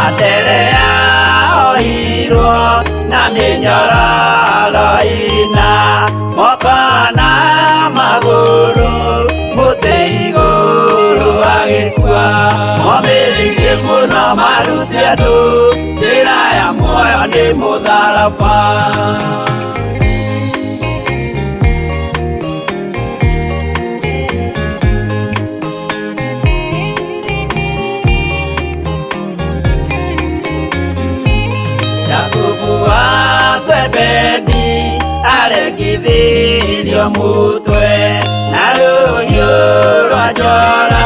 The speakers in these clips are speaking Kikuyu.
Anderea oirwo na mĩnyororo ĩna moko na magũrũ mũtĩ igũrũ agĩkua momĩrĩirie mũno marute andũ njĩra ya muoyo nĩ mũtharaba. Jakubu wa Zebedi aregithirio mutwe na rũhiũ rwa njora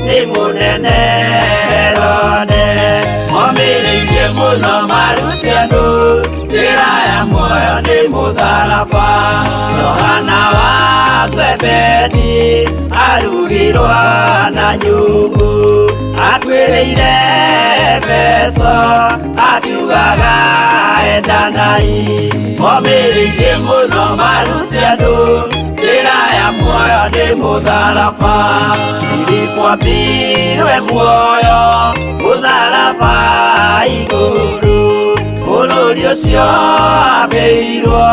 nĩ mũnene Herode momĩrĩirie mũno marute andũ njĩra ya muoyo nĩ mũtharaba. Johana wa Zebedi arugirwo na nyungu akuĩrĩire Efeso akiugaga endanai momĩrĩirie mũno marute andũ njĩra ya muoyo nĩ mũtharaba. Filipo ambirwe muoyo mũtharaba igũrũ bũrũri ũcio ambĩirwo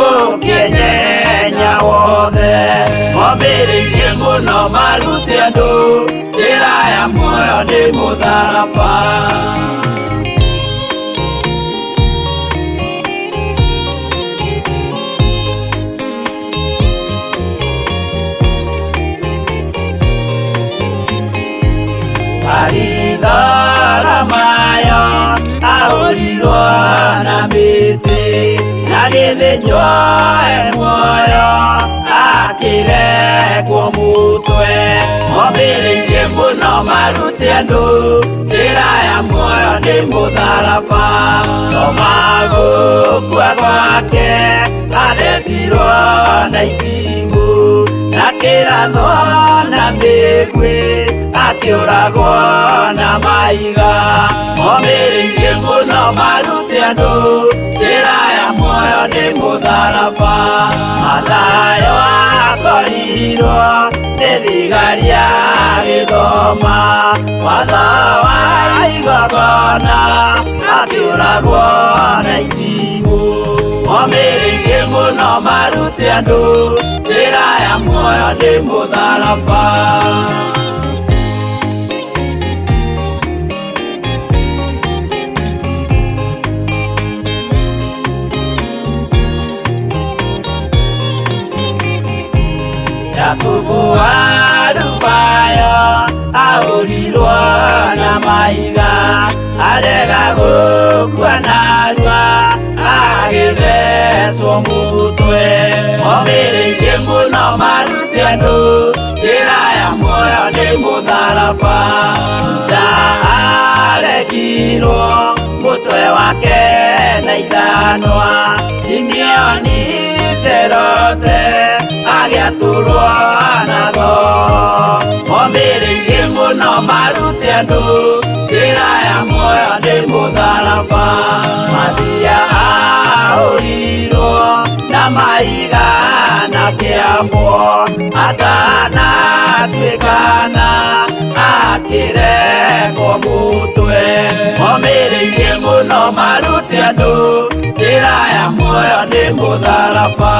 ũkĩnyenya wothe momĩrĩirie mũno marute andũ njĩra ya muoyo nĩ mũtharaba. Baritholomayo ahũrirwo na mĩtĩ na gĩthĩnjwo e muoyo akĩrekwo mũtwe momĩrĩirie mũno marute andũ njĩra ya muoyo nĩ mũtharaba. Toma gũkua gwake athecirwo na itimũ na kĩrathwo na mĩguĩ akĩũragwo na mahiga momĩrĩirie mũno marute andũ njĩra ya muoyo nĩ mũtharaba. Mathayo akorirwo nĩ thigari agĩthoma watho wa igongona akĩũragwo na itimũ momĩrĩirie mũno marute andũ njĩra ya muoyo nĩ mũtharaba. Jakubu wa Alufayo ahũrirwo na mahiga arega gũkua narua agĩthecwo mũtwe momĩrĩirie mũno marute andũ njĩra ya muoyo nĩ mũtharaba. Juda aregirwo mũtwe wake na ithanwa Simeoni Zerote agĩatũrwo na thoo momĩrĩirie mũno marute andũ njĩra ya muoyo nĩ mũtharaba. Mathia ahũrirwo na mahiga na kĩambwo atanatuĩkana akĩrekwo mũtwe momĩrĩirie mũno marute andũ njĩra ya muoyo nĩ mũtharaba.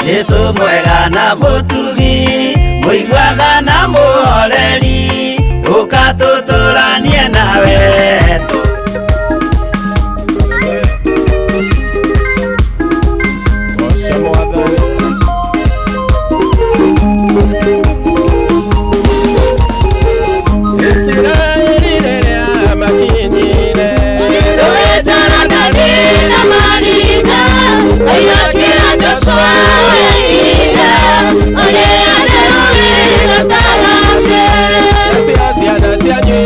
Jesu mwega na mũtugi mũiguatha na mũhoreri ũka tũtũranie nawe. Goca Mwathani. Isiraeli rĩrĩa makinyire Rũĩ Jorodani na maringa, aiyũkĩra Joshua oiga, ũrĩa nĩ rũĩ gatagatĩ. Nacio ciana cianyu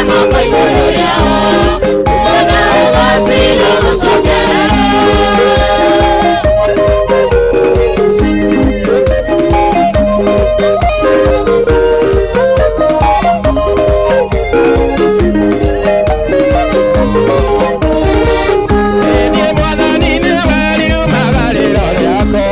moko igũrũ rĩao, kumana ũgacĩra gũcokerera. Niĩ Mwathani nĩwe riumagarĩro rĩakwa.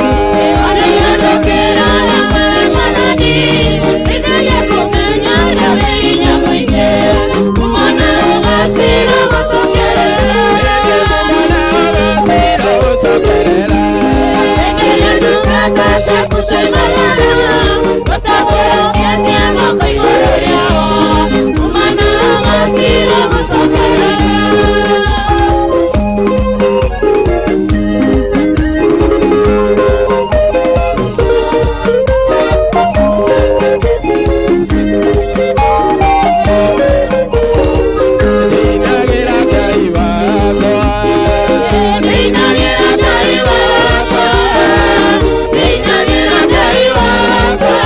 Kumana ũgacĩra gũcokerera. Ndinagĩra Ngai wakwa. Nĩinagĩra Ngai wakwa, nĩinagĩra Ngai wakwa.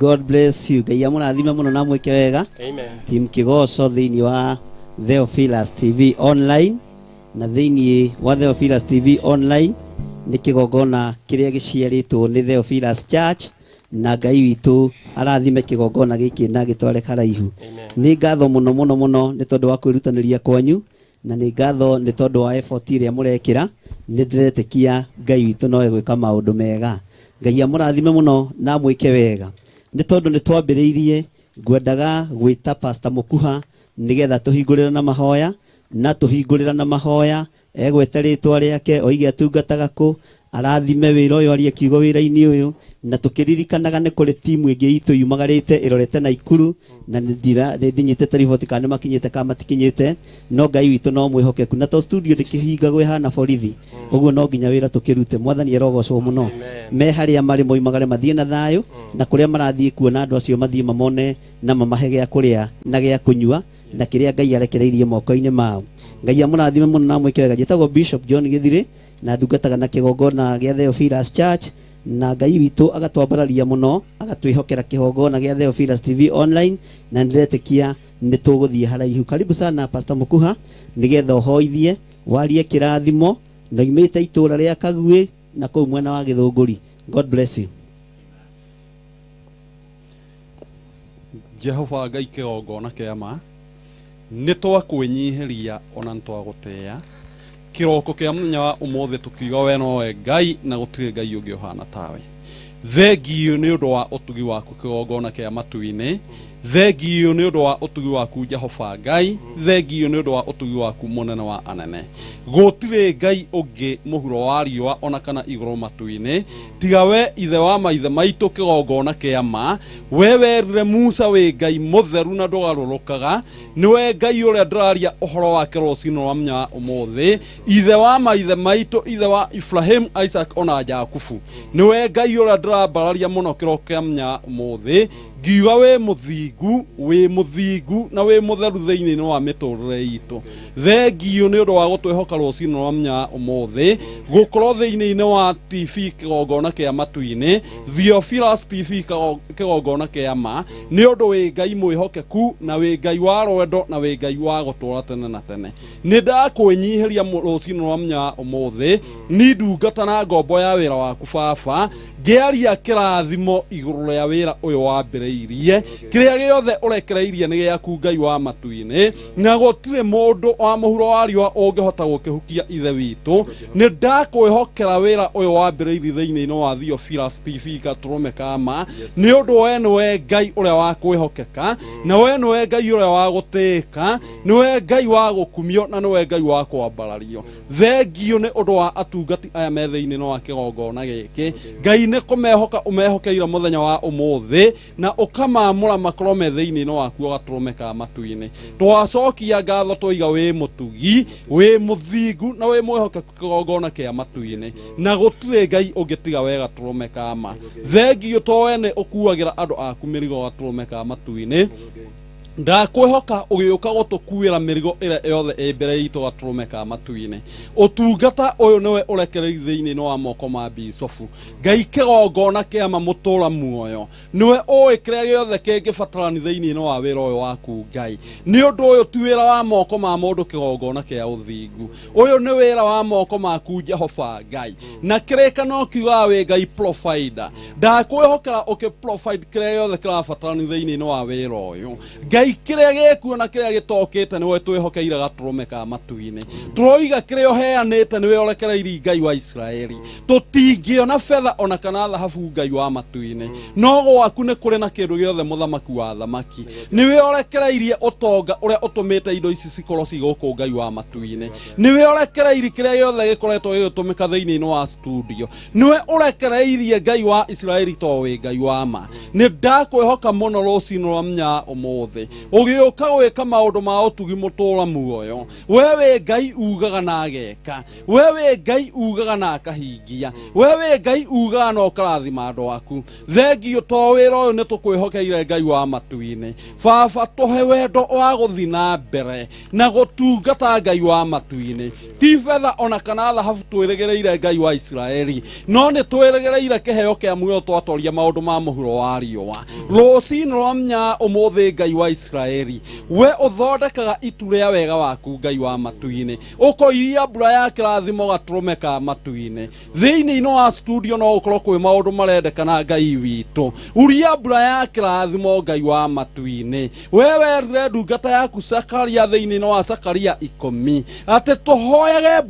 God bless you. Ngai amũrathime mũno na mwĩke wega. Amen. Team Kĩgoco thĩinĩ wa Theophilus TV online na thĩinĩ wa Theophilus TV online nĩ kĩgongona kĩrĩa gĩciarĩtwo nĩ Theophilus Church na Ngai witũ arathime kĩgongona gĩkĩ na gĩtware haraihu. Nĩ ngatho mũno mũno mũno nĩ tondũ wa kwĩrutanĩria kwanyu na nĩ ngatho nĩ tondũ wa effort ĩrĩa mũrekĩra. Nĩ ndĩretĩkia Ngai witũ no egwĩka maũndũ mega. Ngai amũrathime mũno na amwĩke wega. Nĩ tondũ nĩ twambĩrĩirie, ngwendaga gwĩta Pastor Mũkuha nĩgetha tũhingũrĩre na mahoya, na tũhingũrĩra na mahoya, egwete rĩtwa rĩake, oige atungataga kũ, arathime wĩra ũyũ, arie kiugo wĩra-inĩ ũyũ, na tũkĩririkanaga nĩ kũrĩ timu ĩngĩ itũ yumagarĩte ĩrorete Naikuru, na nĩ ndinyitĩte riboti kana nĩ makinyĩte kana matikinyĩte, no Ngai witũ no mwĩhokeku, na to studio ndĩkĩhingagwo ĩhana borithi, ũguo no nginya wĩra tũkĩrute. Mwathani arogocwo mũno. Me harĩa marĩ moimagare mathiĩ na thayũ, na kũrĩa marathiĩ kuona andũ acio mathiĩ mamone na mamahe gĩa kũrĩa na gĩa kũnyua na kĩrĩa Ngai arekereirie moko-inĩ mao. Ngai amũrathime mũno na amwĩke wega. Njĩtagwo Bishop John Gĩthirĩ na ndungataga na kĩgongona gĩa Theophilus Church, na Ngai witũ agatwambararia mũno, agatwĩhokera kĩgongona gĩa Theophilus TV online, na nĩndĩretĩkia nĩ tũgũthiĩ haraihu. Karibu sana Pastor Mũkuha, nĩgetha ũhoithie, warie kĩrathimo, na oimĩte itũũra rĩa Kaguĩ na kũu mwena wa Gĩthũngũri. God bless you. Jehova Ngai kĩgongona kĩa ma, nĩ twakwĩnyihĩria ona nĩ twagũtĩĩa kĩroko kĩa mũthenya wa ũmũthĩ, tũkiuga we nowe Ngai na gũtirĩ Ngai ũngĩ ũhana tawe. Thengiũ nĩ ũndũ wa ũtugi waku kĩgongona kĩa matu-inĩ, thengiũ nĩ ũndũ wa ũtugi waku Jehova Ngai, thengiũ nĩ ũndũ wa ũtugi waku mũnene wa anene. Gũtirĩ Ngai ũngĩ mũhuro wa riũa ona kana igũrũ matu-inĩ tiga we, ithe wa maithe maitũ kĩgongona kĩa ma. We werire Musa wĩ Ngai mũtheru na ndũgarũrũkaga. Nĩwe Ngai ũrĩa ndĩraria ũhoro wake rũcinĩ rwa mũthenya wa ũmũthĩ, ithe wa maithe maitũ, ithe wa Ibrahim, Isaac ona Jakubu. Nĩwe Ngai ũrĩa ndĩrambararia mũno kĩroko kĩa mũthenya wa ũmũthĩ, ngiuga wĩ mũthingu, wĩ mũthingu na wĩ mũtheru thĩinĩ wa mĩtũrĩre itũ. Thengiũ nĩ ũndũ wa gũtwĩhoka rũcinĩ rwa mũthenya wa ũmũthĩ gũkorwo thĩinĩ wa TV kĩgongona kĩa matu-inĩ, Theophilus TV kĩgongona kĩa ma, nĩ ũndũ wĩ Ngai mwĩhokeku na wĩ Ngai wa rwendo na wĩ Ngai wa gũtũũra tene na tene. Nĩ ndakwĩnyihĩria rũcinĩ rwa mũthenya wa ũmũthĩ, ni ndungata na ngombo ya wĩra waku baba, ngĩaria kĩrathimo igũrũ rĩa wĩra ũyũ wambĩrĩirie. Kĩrĩa gĩothe ũrekereirie nĩ gĩaku Ngai wa matu-inĩ, na gũtirĩ mũndũ wa mũhuro wa riũa ũngĩhota gũkĩhukia ithe witũ. Nĩ ndakwĩhokera wĩra ũyũ wambĩrĩirie thĩinĩ wa Theophilus TV gatũrũme ka ma, nĩ ũndũ we nĩwe Ngai ũrĩa wa kwĩhokeka, na we nĩwe Ngai ũrĩa wa gũtĩĩka, nĩwe Ngai wa gũkumio na nĩwe Ngai wa kwambarario. Thengiũ nĩ ũndũ wa atungati aya me thĩinĩ wa kĩgongona gĩkĩ. Ngai nĩ kũmehoka ũmehokeire mũthenya wa ũmũthĩ na ũkamamũra makorwo me thĩinĩ waku gatũrũme ka matu-inĩ. Twacokia ngatho twaiga wĩ mũtugi, wĩ mũthingu na wĩ mwĩhokeku kĩgongona kĩa matu-inĩ, na gũtirĩ Ngai ũngĩ tiga we gatũrũme ka ma. Thengiũ to we nĩ ũkuagĩra andũ aku mĩrigo gatũrũme ka matu-inĩ. Ndakwĩhoka ũgĩũka gũtũkuĩra mĩrigo ĩrĩa yothe ĩ mbere itũ gatũrũme ka matu-inĩ. Ũtungata ũyũ nĩwe ũrekereirio thĩinĩ wa moko ma bicobu. Ngai kĩgongona kĩa ma mũtũra muoyo, nĩwe ũĩ kĩrĩa gĩothe kĩngĩbatarani thĩinĩ wa wĩra ũyũ waku Ngai. Nĩ ũndũ ũyũ ti wĩra wa moko ma mũndũ kĩgongona kĩa ũthingu, ũyũ nĩ wĩra wa moko maku Jehova Ngai, na kĩrĩkanĩro kiugaga wĩ Ngai provider. Ndakwĩhokera ũkĩ provide kĩrĩa gĩothe kĩrabatarani thĩinĩ wa wĩra ũyũ Ngai. Kĩrĩa gĩkuo na kĩrĩa gĩtokĩte nĩwe twĩhokeire gatũrũme ka matu-inĩ. Tũroiga kĩrĩa ũheanĩte nĩwe ũrekereirie Ngai wa Isiraeli. Tũtingĩona betha ona kana thahabu Ngai wa matu-inĩ, no gwaku nĩ kũrĩ na kĩndũ gĩothe mũthamaki wa thamaki. Nĩwe ũrekereirie ũtonga ũrĩa ũtũmĩte indo ici cikorwo ci gũkũ Ngai wa matu-inĩ. Nĩwe ũrekereirie kĩrĩa gĩothe gĩkoretwo gĩgĩtũmĩka thĩinĩ wa studio. Nĩwe ũrekereirie Ngai wa Isiraeli, to wĩ Ngai wa ma. Nĩ ndakwĩhoka mũno rũcinĩ rwa mũthenya wa ũmũthĩ. Ũgĩũka gwĩka maũndũ ma ũtugi mũtũra muoyo. We wĩ Ngai ugaga na ageka. We wĩ Ngai ugaga na akahingia. We wĩ Ngai ugaga na ũkarathima andũ aku. Thengiũ to wĩra ũyũ nĩ tũkwĩhokeire Ngai wa matu-inĩ. Baba tũhe wendo wa gũthiĩ na mbere na gũtungata Ngai wa matu-inĩ. Ti betha ona kana thahabu twĩrĩgĩrĩire Ngai wa Isiraeli, no nĩ twĩrĩgĩrĩire kĩheo kĩa muoyo twatoria maũndũ ma mũhuro wa riũa. Rũcinĩ rwa mũthenya ũmũthĩ Ngai wa Isiraeli, we ũthondekaga itu rĩa wega waku Ngai wa matu-inĩ, ũkoiria mbura ya kĩrathimo gatũrũme ka matu-inĩ. Thĩinĩ-inĩ wa studio no gũkorwo kwĩ maũndũ marendekana Ngai witũ, uria mbura ya kĩrathimo Ngai wa matu-inĩ. We werire ndungata yaku Zakaria thĩinĩ wa Zakaria 10 atĩ tũhoyage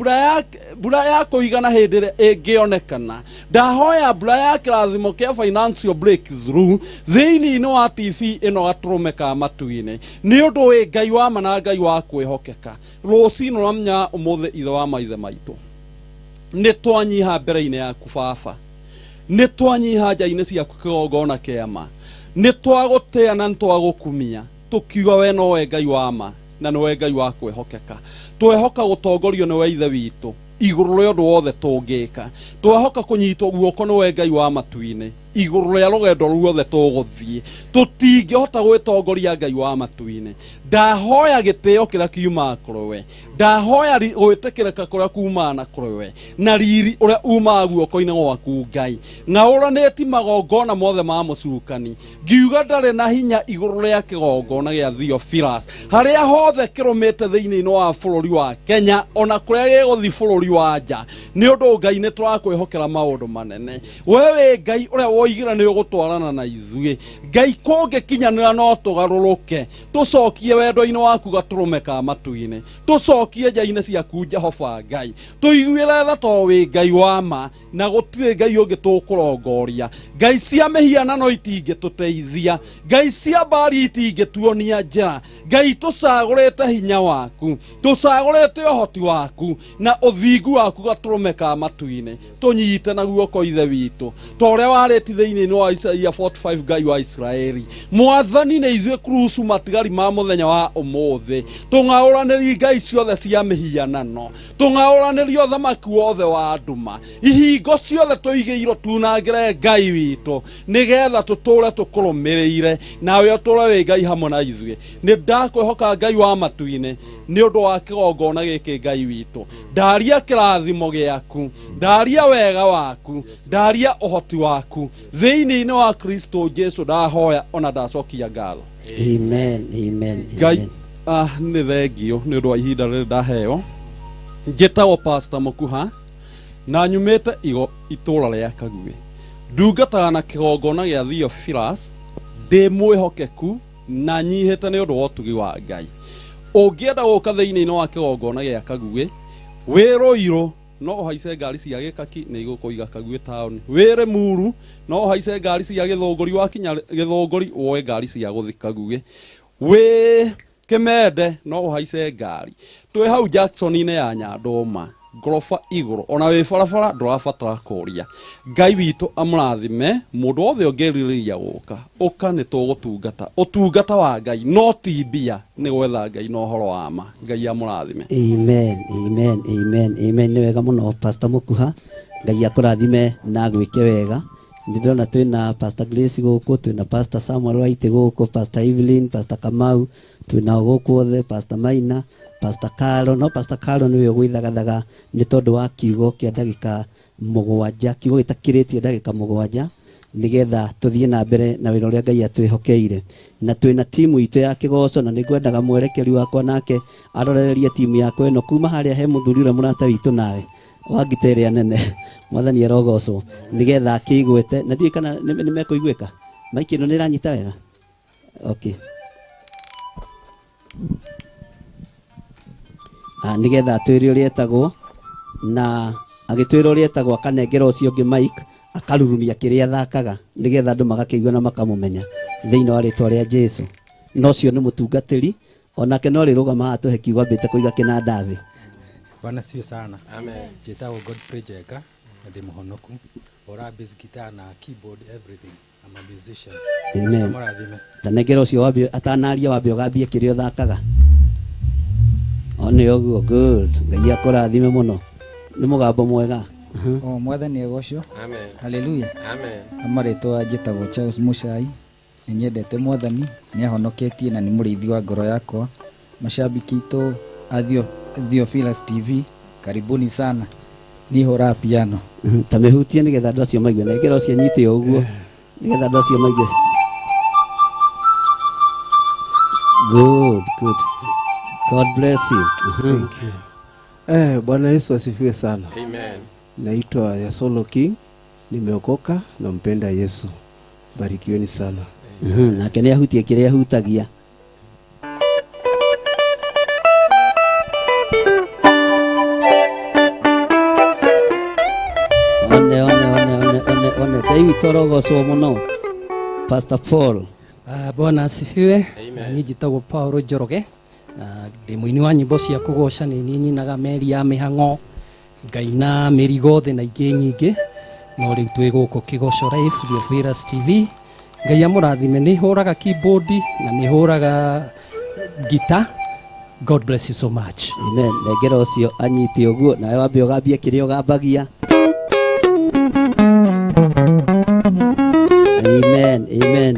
mbura ya kũigana hĩndĩ ĩrĩa ĩngĩonekana. Ndahoya mbura ya kĩrathimo kĩa financial breakthrough thĩinĩ wa TV ĩno gatũrũme ka matu-inĩ, nĩ ũndũ wĩ Ngai wa ma na Ngai wa kwĩhokeka. Rũcinĩ rwa mũthenya ũmũthĩ ithe wa maithe maitũ, nĩ twanyiha mbere-inĩ yaku Baba, nĩ twanyiha nja-inĩ ciaku kĩgongona kĩa ma, nĩ twagũtĩa na nĩ twagũkumia tũkiuga we nowe Ngai wa ma na nĩwe Ngai wa kwĩhokeka. Twehoka gũtongorio nĩwe ithe witũ igũrũ rĩa ũndũ wothe tũngĩka. Twehoka kũnyitwo guoko nĩwe Ngai wa matu-inĩ igũrũ rĩa rũgendo ruothe tũgũthiĩ. Tũtingĩhota gwĩtongoria Ngai wa matu-inĩ. Ndahoya gĩtĩo kĩrĩa kiumaga kũrĩ we, ndahoya gwĩtĩkĩrĩka kũrĩa kumaga na kũrĩ we, na riri ũrĩa umaga guoko-inĩ gwaku Ngai. Ng'aũranĩti magongona mothe ma mũcukani, ngiuga ndarĩ na hinya igũrũ rĩa kĩgongona gĩa Theophilus harĩa hothe kĩrũmĩte thĩinĩ wa bũrũri wa Kenya ona kũrĩa gĩgũthiĩ bũrũri wa nja, nĩ ũndũ Ngai nĩ tũrakwĩhokera maũndũ manene. We wĩ Ngai ũrĩa woigire nĩ ũgũtwarana na ithuĩ. Ngai kũngĩkinyanĩra no tũgarũrũke, tũcokie wendo-inĩ waku gatũrũme ka matu-inĩ, tũcokie nja-inĩ ciaku Jehova Ngai, tũiguĩre tha to wĩ Ngai wa ma na gũtirĩ Ngai ũngĩ tũkũrongoria. Ngai cia mĩhianano itingĩtũteithia, Ngai cia mbari itingĩtuonia njĩra. Ngai tũcagũrĩte hinya waku, tũcagũrĩte ũhoti waku na ũthingu waku gatũrũme ka matu-inĩ, tũnyite na guoko ithe witũ ta ũrĩa warĩti thĩinĩ wa Isaia 45 Ngai wa Isiraeli. Mwathani nĩ ithuĩ kuruhusu matigari ma mũthenya wa ũmũthĩ, tũng'aũranĩri ngai ciothe cia mĩhianano, tũng'aũranĩri ũthamaki wothe wa nduma, ihingo ciothe tũigĩirwo tunangĩre Ngai witũ, nĩgetha tũtũre tũkũrũmĩrĩire nawe ũtũre wĩ Ngai hamwe na ithuĩ. Nĩ ndakwĩhoka Ngai wa matu-inĩ nĩ ũndũ wa kĩgongona gĩkĩ Ngai witũ. Ndaria kĩrathimo gĩaku, ndaria wega waku, ndaria ũhoti waku thĩinĩ wa Kristo Jesu. Ndahoya ona ndacokia ngatho. Amen, amen, Ngai amen. Nĩ thengio nĩ ũndũ wa ihinda rĩrĩ ndaheo. Njĩtagwo Pastor Mũkuha na nyumĩte igo itũra rĩa Kaguĩ. Ndungataga na kĩgongona gĩa Theophilus, ndĩ mwĩhokeku na nyihĩte nĩ ũndũ wa ũtugi wa Ngai. Ũngĩenda gũka thĩinĩ wa kĩgongona gĩa Kaguĩ, wĩ Rũirũ no ũhaice ngari cia Gĩkaki nĩ igũkũiga Kaguĩ town. Wĩ Rĩmuru no ũhaice ngari cia Gĩthũngũri, wakinya Gĩthũngũri woe ngari cia gũthi Kaguĩ. Wĩ Kĩmende no ũhaice ngari. Twĩ hau Jackson-inĩ ya Nyandũma, ngoroba igũrũ, ona wĩ barabara ndũrabatara kũria. Ngai witũ amũrathime mũndũ wothe ũngĩrirĩria gũka, ũka nĩ tũgũtungata. Ũtungata wa Ngai no ti mbia, nĩ gwetha Ngai na ũhoro wa ma. Ngai amũrathime. Amen, amen, amen, amen. Nĩ wega mũno Pastor Mũkuha, Ngai akũrathime na agwĩke wega. Nĩ ndĩrona twĩna Pastor Grace gũkũ, twĩna Pastor Samuel White gũkũ, Pastor Evelyn, Pastor Kamau, twĩna o gũkũ othe, Pastor Maina, Pastor Carlo. No Pastor Carlo nĩwe ũgwĩthagathaga nĩ tondũ wa kiugo kĩa ndagĩka 7, kiugo gĩtakĩrĩtie ndagĩka 7, nĩgetha tũthiĩ na mbere na wĩra ũrĩa Ngai atwĩhokeire. Na twĩna timu itũ ya kĩgoco, na nĩngwendaga mwerekeri wakwa nake arorererie timu yakwa ĩno kuma harĩa he mũthuri ũrĩa mũrata witũ nawe wa ngita ĩrĩa nene, Mwathani arogocwo, nĩgetha akĩigwĩte. Na ndiũĩ kana nĩ mekũiguĩka. Maiki ĩno nĩ ĩranyita wega? Okay. Nĩgetha atwĩre ũrĩa etagwo, na agĩtwĩra ũrĩa etagwo akanengera ũcio ũngĩ mic, akarurumia kĩrĩa athakaga nĩgetha andũ magakĩigua na makamũmenya thĩinĩ wa rĩtwa rĩa Jesu. Na ũcio nĩ mũtungatĩri onake no rĩrũgama haha tũhe kiugo ambĩte kũiga kĩnanda thĩ. Bwana siwe sana. Amen. Njĩtagwo Godfrey Njenga na ndĩ mũhonoku. Hũra bass guitar na keyboard, everything. I'm a musician. Amen. Mũrathime. Tanengera ũcio wambie atanaria wambie ũgambie kĩrĩa ũthakaga. One ũguo, good. Ngai akũrathime mũno. Nĩ mũgambo mwega. O mwathani agocwo. Amen. Haleluya. Amen. Amarĩtwa njĩtagwo Charles Muchai. Nĩ nyendete mwathani, nĩ ahonoketie na nĩ mũrĩithi wa ngoro yakwa. Mashabiki itũ a Theophilus TV, karibuni sana. Niĩ hũraga piano. Ta mĩhutie nĩgetha andũ acio maigue. Nengera ũcio nyite ũguo nĩgetha andũ acio maigue. Good, good. God bless you. Thank you. Bwana Yesu asifiwe sana. Amen. Naitwa Yasolo King, nimeokoka na mpenda Yesu. Barikiweni sana. Nake nĩ ahutie kĩrĩa ahutagia. One, one, one, one, one, one. Ngai witũ arogocwo mũno. Pastor Paul. Bwana asifiwe. Niĩ njĩtagwo Paul Njoroge na ndĩ mũini wa nyĩmbo cia kũgoca. Nĩ niĩ nyinaga meri ya mĩhang'o, ngaina mĩrigo thĩ na ingĩ nyingĩ, no rĩu twĩ gũkũ Kĩgoco Live Theophilus TV. Ngai amũrathime. Nĩ hũraga keyboard na nĩ hũraga guitar. God bless you so much. Amen. Nengera ũcio anyite ũguo nawe wambe ũgambie kĩrĩa ũgambagia. Amen, amen.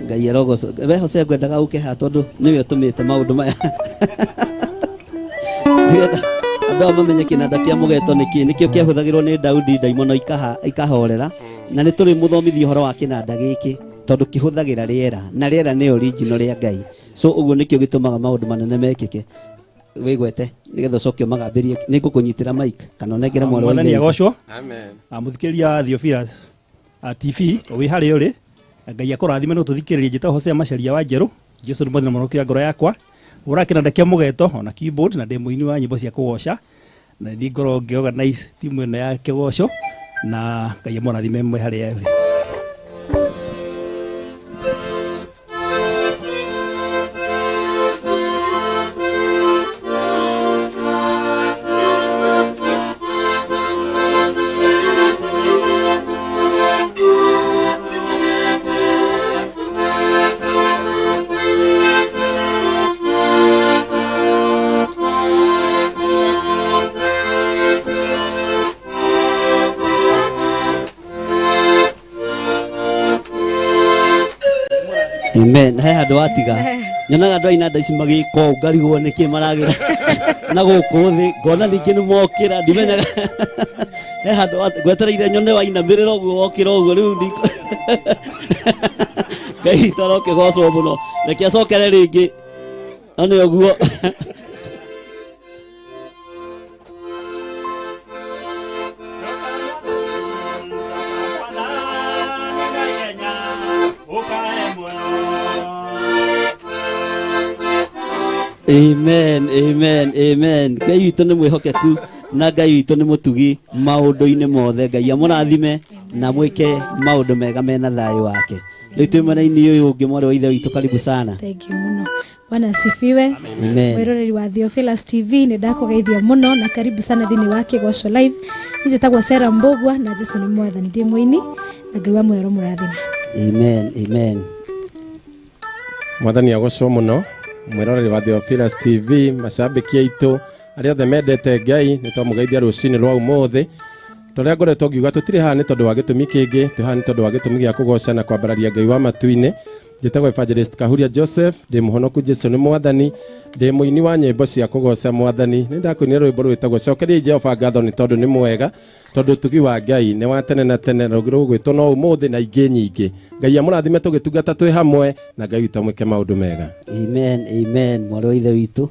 Ngai arogocwo. We Hosea ngwendaga ũke haha tondũ nĩwe ũtũmĩte maũndũ maya. Nĩgetha andũ aya mamenye kĩnanda kĩa mũgeto nĩkĩ, nĩkĩo kĩahũthagĩrwo nĩ Daudi ndaimono ikahorera. Na nĩ tũrĩ mũthomithia ũhoro wa kĩnanda gĩkĩ tondũ kĩhũthagĩra rĩera na rĩera nĩ original rĩa Ngai. So ũguo nĩkĩo gĩtũmaga maũndũ manene mekĩke. Wĩgwete nĩgetha ũcoke ũmagambĩrie. Nĩ ngũkũnyitĩra mic kana ũnengere mwarĩ wa Mwathani Ithe witũ. agocwo. Amen. Mũthikĩrĩria wa Theophilus TV wĩ harĩa ũrĩ, Ngai akũrathime no tũthikĩrĩrie. Njĩtagwo Hosea Macharia wa Njerũ. Jesu nĩ mwathani na mũhonokia ngoro yakwa. Hũraga kĩnanda kĩa mũgeto ona keyboard na ndĩ mũini wa nyĩmbo cia kũgoca, na nĩ ngorwo ngĩorganize timu ĩno ya kĩgoco, na Ngai amũrathime mwe harĩa ũrĩ. Amen. He handũ watiga. Nyonaga andũ a inanda ici magĩka ũũ ngarigwo nĩkĩ maragĩra na gũkũ thĩ, ngona ningĩ nĩ mokĩra, ndimenyaga. He handũ ngwetereire nyone wainamĩrĩra ũguo wokĩra ũguo rĩu ndiko. Ngai witũ arokĩgocwo mũno. Reke acokere rĩngĩ. No nĩ ũguo. Amen, amen, amen. Ngai witũ nĩ mwĩhokeku na Ngai witũ nĩ mũtugi maũndũ-inĩ mothe. Ngai amũrathime na mwĩke maũndũ mega mena thayũ wake. Rĩu twĩ mwena-inĩ ũyũ ũngĩ, mwarĩ wa Ithe witũ, karibu sana. Thank you mũno. Bwana asifiwe. Amen. Mwĩroreri wa Theophilus TV, nĩ ndakũgeithia mũno na karibu sana thĩinĩ wa Kĩgoco Live. Niĩ njĩtagwo Sarah Mbũgua na Jesu nĩ mwathani, ndĩ mũini na Ngai wa muoyo mũrathime. Amen, amen. Mwathani agocwo mũno. Mwĩroreri wa Theophilus TV, macambĩki aitũ arĩa othe mendete Ngai, nĩ twamũgeithia rũcinĩ rwa ũmũthĩ. Torĩa ngoretwo ngiuga, tũtirĩ haha nĩ tondũ wa gĩtũmi kĩngĩ, twĩ haha nĩ tondũ wa gĩtũmi gĩa kũgoca na kwambararia Ngai wa matu-inĩ. Njĩtagwo Evangelist Kahuria Joseph, ndĩ mũhonoku, Jesu nĩ mwathani, ndĩ mũini wa nyĩmbo cia kũgoca mwathani. Nĩ ndakũinĩra rwĩmbo rwĩtagwo Cokeria Jehova ngatho nĩ tondũ nĩ mwega, tondũ ũtugi wa Ngai nĩ wa tene na tene, na rũgwĩtwo no ũmũthĩ na ingĩ nyingĩ. Ngai amũrathime tũgĩtungata twĩ hamwe, na Ngai witũ amwĩke maũndũ mega. Amen, amen. Mwarĩ wa Ithe witũ.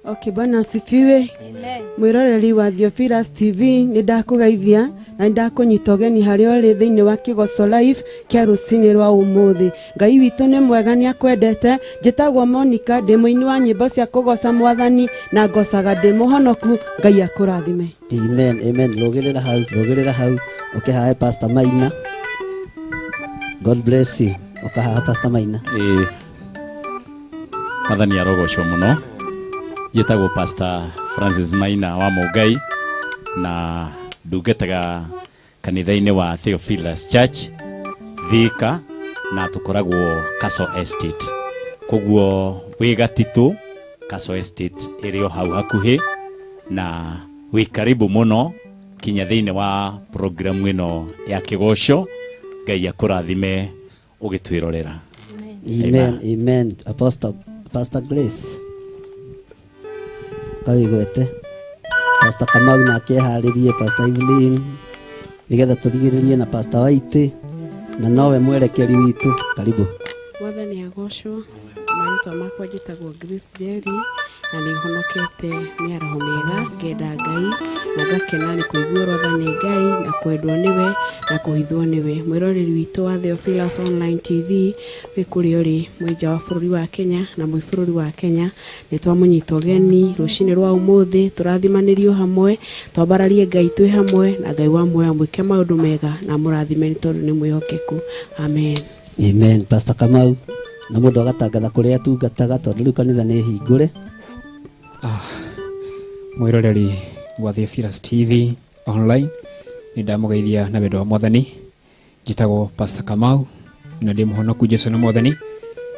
Okay, Bwana asifiwe. Amen. Mwĩroreri wa Theophilus TV, nĩ ndakũgeithia na nĩ ndakũnyita ũgeni harĩa ũrĩ thĩinĩ wa Kĩgoco Live kĩa rũcinĩ rwa ũmũthĩ. Ngai witũ nĩ mwega, nĩ akwendete. Njĩtagwo Monica, ndĩ mũini wa nyĩmbo cia kũgoca mwathani na ngocaga ndĩ mũhonoku. Ngai akũrathime. Amen, amen. Rũgĩrĩra hau, rũgĩrĩra hau. Ũkĩhae Pastor Maina. God bless you. Ũkahaha Pastor Maina. Ĩĩ. Mwathani arogocwo mũno. Njĩtagwo Pastor Francis Maina wa Mũngai na ndungataga kanitha-inĩ wa Theophilus Church Thika na tũkoragwo Castle Estate. Koguo wĩ Gatitũ, Castle Estate ĩrĩ o hau hakuhĩ, na wĩ karibu mũno kinya thĩinĩ wa programu ĩno ya Kĩgoco. Ngai akũrathime ũgĩtwĩrorera. Amen, amen. Apostle Pastor Grace kawigwete, Pastor Kamau nake eharĩrie, Pastor Evelyn, nĩgetha tũrigĩrĩrie na Pastor Waiti, na nowe mwerekeri witũ. Karibu. Mwathani agocwo. Marĩtwa makwa njĩtagwo Grace Jerry na nĩ honokete mĩaraho mĩega, ngenda Ngai na ngakena nĩ kũiguĩrwo tha nĩ Ngai na kwendwo nĩwe na kũhithwo nĩwe. Mwĩroreri witũ wa Theophilus Online TV wĩ kũrĩa ũrĩ, mwĩ nja wa bũrũri wa Kenya na mwĩ bũrũri wa Kenya, nĩ twamũnyita ũgeni rũcinĩ rwa ũmũthĩ, tũrathimanĩrio hamwe, twambararie Ngai twĩ hamwe, na Ngai wa muoyo amwĩke maũndũ mega na amũrathime nĩ tondũ nĩ mwĩhokeku. Amen. Amen. Pastor Kamau, na mũndũ agatangatha kũrĩa atungataga tondũ rĩu kanitha nĩ hingũre. Mwĩroreri wa Theophilus TV Online, nĩ ndamũgeithia na wendo wa Mwathani. Njĩtagwo Pastor Kamau na ndĩ mũhonoku Jesu nĩ Mwathani,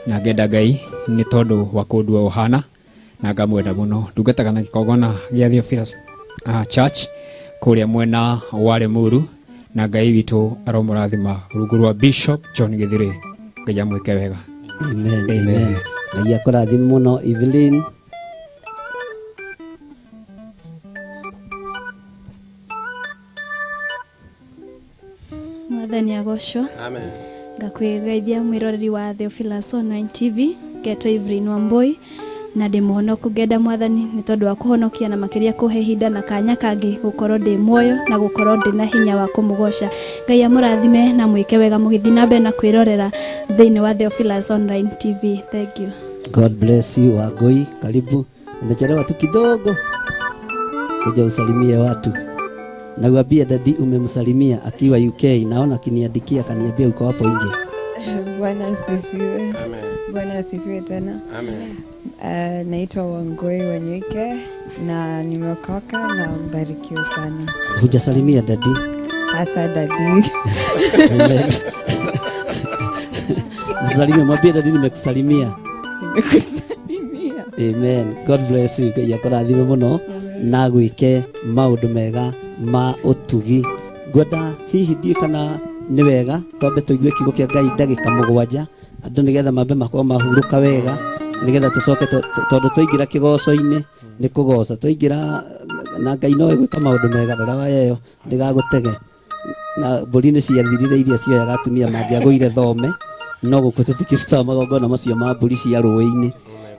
na ngenda Ngai nĩ tondũ wa kũndua ũhana na ngamwenda mũno. Ndungataga na gĩkongona gĩa Theophilus Church kũrĩa mwena wa Limuru, na Ngai witũ aromũrathima rungu rwa Bishop John Gĩthirĩ. Ngai amwĩke wega. Amen, amen. Ngai akũrathime mũno. Evelyn. Mwathani agocwo. Amen. Ngakwĩgeithia mwĩroreri wa Theophilus Online TV, ngetwo Evelyn Wambui na ndĩ mũhonoku, ngenda Mwathani nĩ tondũ wa kũhonokia na makĩria kũhe ihinda na kanya kangĩ gũkorwo ndĩ muoyo na gũkorwo ndĩ na hinya wa kũmũgoca. Ngai amũrathime na mwĩke wega mũgĩthiĩ na mbere na kwĩrorera thĩinĩ wa Theophilus Online TV. Thank you. God bless you. Wangui, karibu. Umechelewa tu kidogo, kuja usalimie watu na uambie dadi umemsalimia akiwa UK. Naona akiniandikia akaniambia uko hapo nje. Bwana asifiwe. Amen. Bwana asifiwe tena. Amen. Naitwa Wangui Wanyuike na nimeokoka na mbarikiwe sana. Hujasalimia dadi? Hasa dadi. Msalimie, mwambie dadi nimekusalimia. Nimekusalimia. Amen. God bless you. Ngai akũrathime mũno na gwĩke maũndũ mega ma ũtugi. Ngwenda hihi ndiĩ kana nĩ wega twambe tũigue kiugo kĩa Ngai ndagĩka 7, andũ nĩgetha mambe makorwo mahurũka wega, nĩgetha tũcoke tondũ twaingĩra kĩgoco-inĩ nĩ kũgoca, twaingĩra na Ngai no egwĩka maũndũ mega. Rora wayo ndĩgagũtege na mbũri nĩ ciathirire iria cioyaga atumia mangĩagũire thome, no gũkũ tũtikĩrutaga magongona macio ma mbũri cia rũĩ-inĩ.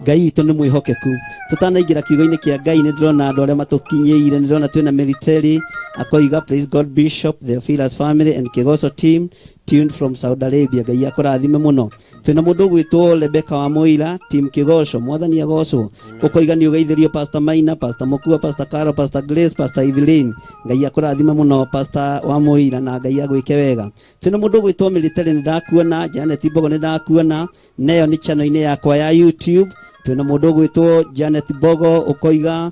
Ngai witũ nĩ mwĩhokeku. Tũtanaingĩra kiugo-inĩ kĩa Ngai nĩ ndĩrona andũ arĩa matũkinyĩire, nĩ ndĩrona twĩna Military akoiga praise God Bishop, Theophilus family and Kĩgoco team tuned from Saudi Arabia. Ngai akũrathime mũno. Twĩna mũndũ ũgwĩtwo Rebecca wa Mũira, team Kĩgoco, Mwathani agocwo. Ũkoiga nĩ ũgeithĩrio Pastor Maina, Pastor Mokua, Pastor Caro, Pastor Grace, Pastor Evelyn. Ngai akũrathime mũno Pastor wa Mũira na Ngai agwĩke wega. Twĩna mũndũ ũgwĩtwo Military nĩ ndakuona, Janet Mbogo nĩ ndakuona, nayo nĩ channel-inĩ yakwa ya YouTube. Twĩna mũndũ ũgwĩtwo Janet Mbogo ũkoiga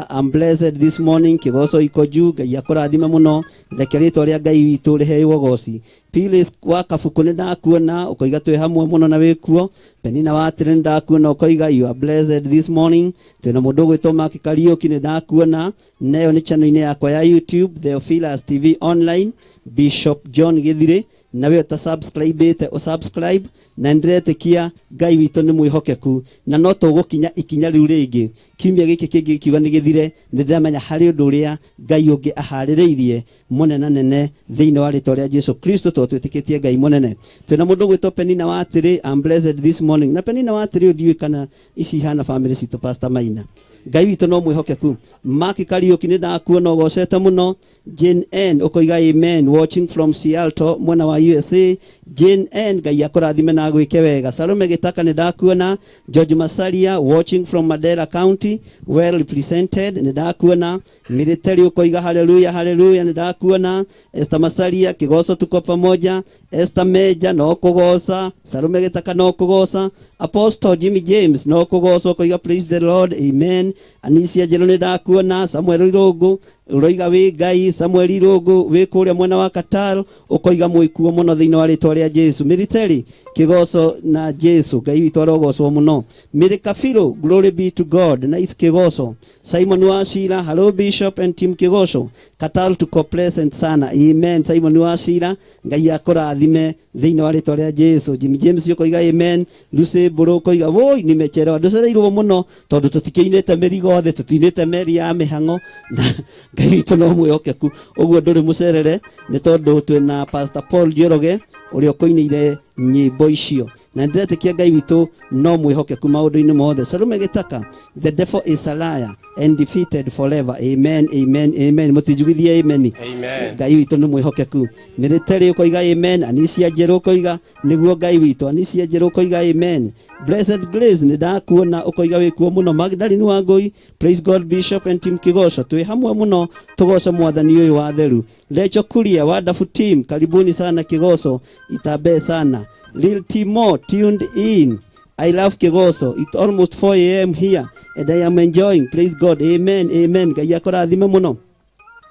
I'm blessed this morning, Kĩgoco iko juu. Ngai akũrathime mũno, reke rĩtwa rĩa Ngai witũ rĩheo ũgoci. Phyllis wa Kabuku nĩ ndakuona, ũkoiga twĩ hamwe mũno na wĩkuo. Penina wa Atĩrĩ nĩ ndakuona, ũkoiga you are blessed this morning. Twĩna mũndũ ũgwĩtwo Mark Kariũki nĩ ndakuona, nayo nĩ channel-inĩ yakwa ya YouTube Theophilus TV Online. Bishop John Gĩthirĩ, na we ũta subscribe-ĩte, ũsubscribe, na nĩndĩretĩkia Ngai witũ nĩ mwĩhokeku na no tũgũkinya ikinya rĩu rĩngĩ. Kiumia gĩkĩ kĩngĩ gĩkiuga nĩ gĩthire, nĩ ndĩramenya harĩ ũndũ ũrĩa Ngai ũngĩ aharĩrĩirie mũnene nene thĩinĩ wa rĩtwa rĩa Jesu Kristo, tondũ twĩtĩkĩtie Ngai mũnene. Twĩna mũndũ ũgwĩtwo Penina wa Atĩrĩ, I'm blessed this morning. Na Penina wa Atĩrĩ ndiũĩ kana ici ihana family citũ Pastor Maina. Ngai witũ no mwĩhokeku. Mark Kariũki nĩ ndakuona ũgocete mũno. Jane N ũkoiga amen, watching from Seattle mwena wa USA. Jane N Ngai akũrathime na agwĩke wega. Salome Gĩtaka nĩ ndakuona. George Masaria watching from Mandera County, well represented, nĩ ndakuona. Military ũkoiga hallelujah hallelujah, nĩ ndakuona. Esther Masaria Kĩgoco tuko pamoja. Esther Meja no kũgoca. Salome Gĩtaka no kũgoca. Apostle Jimmy James no kũgoca, ũkoiga praise the Lord, amen. Anisia Njerũ nĩ ndakuona. Samuel Irũngũ Ũroiga wĩ Ngai. Samuel Irũngũ wĩ kũrĩa mwena wa Qatar, ũkoiga mwĩkuo mũno thĩinĩ wa rĩtwa rĩa Jesu. Military kĩgoco na Jesu, Ngai witũ arogocwo mũno. Mary Kafiro, glory be to God, nice kĩgoco. Simon Wachira, hello Bishop and team kĩgoco, Qatar tuko present sana, amen. Simon Wachira, Ngai akũrathime thĩinĩ wa rĩtwa rĩa Jesu. Jimmy James ũkoiga amen. Lucy Mbũrũ ũkoiga woi nimechelewa, ndũcereirwo mũno tondũ tũtikĩinĩte mĩrigo thĩ, tũtinĩte meri ya mĩhang'o na Ngai witũ no mwĩhokeku, ũguo ndũrĩ mũcerere nĩ tondũ twĩna Pastor Paul Njoroge ũrĩa ũkũinĩire nyĩmbo icio, na ndĩretĩkia Ngai witũ no mwĩhokeku maũndũ-inĩ mothe. Salome Gĩtaka, the devil is a liar and defeated forever, amen, amen, amen. Mũtinjugithie amen. Amen. Ngai witũ nĩ mwĩhokeku. Military ũkoiga amen. Anisia Njerũ ũkoiga nĩguo Ngai witũ. Anisia Njerũ ũkoiga amen. Blessed Grace nĩ ndakuona, ũkoiga wĩkuo mũno. Magdalene Wangũi, praise God Bishop and team Kĩgoco, twĩ hamwe mũno tũgoce mwathani ũyũ wa theru. Lecho Kuria, wonderful team, karibuni sana Kĩgoco, itambee sana. Lil Timo tuned in, I love Kĩgoco, it's almost 4 a.m. here and I am enjoying, praise God, amen, amen. Ngai akũrathime mũno.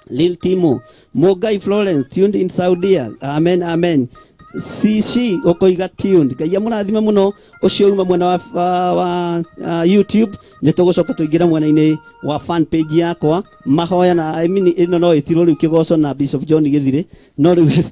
Lil Timo, Mogai Florence tuned in Saudia, amen, amen. CC ũkoiga tuned, Ngai amũrathime mũno. Ũcio uma mwena wa YouTube, nĩ tũgũcoka tũingĩre mwena-inĩ wa fan page yakwa mahoya na I mean, ĩno no ĩtirwo rĩu Kĩgoco na Bishop John Gĩthirĩ, no rĩu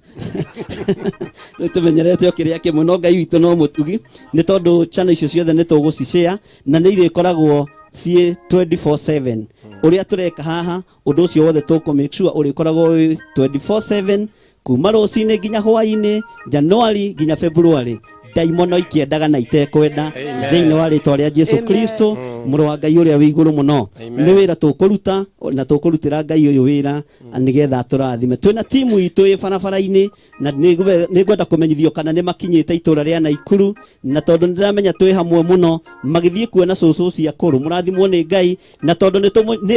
rĩu tũmenyerete o kĩrĩa kĩmwe, no Ngai witũ no mũtugi nĩ tondũ channel icio ciothe nĩ tũgũcishare na nĩ irĩkoragwo ciĩ 24/7. Ũrĩa tũreka haha, ũndũ ũcio wothe tũkũ make sure ũrĩkoragwo wĩ 24/7 kuma rũcinĩ nginya hwaĩ-inĩ, January nginya February, ndaimono ikĩendaga na itekwenda, thĩinĩ wa rĩtwa rĩa Jesu Kristo, mũrũ wa Ngai ũrĩa wĩ igũrũ mũno. Nĩ wĩra tũkũruta na tũkũrutĩra Ngai ũyũ wĩra nĩgetha atũrathime. Twĩna timu itũ ĩ barabara-inĩ na nĩ ngwenda kũmenyithio kana nĩ makinyĩte itũra rĩa Naikuru, na tondũ nĩ ndĩramenya twĩ hamwe mũno magĩthiĩ kuona cũcũ cia kũrũ, mũrathimwo nĩ Ngai, na tondũ nĩ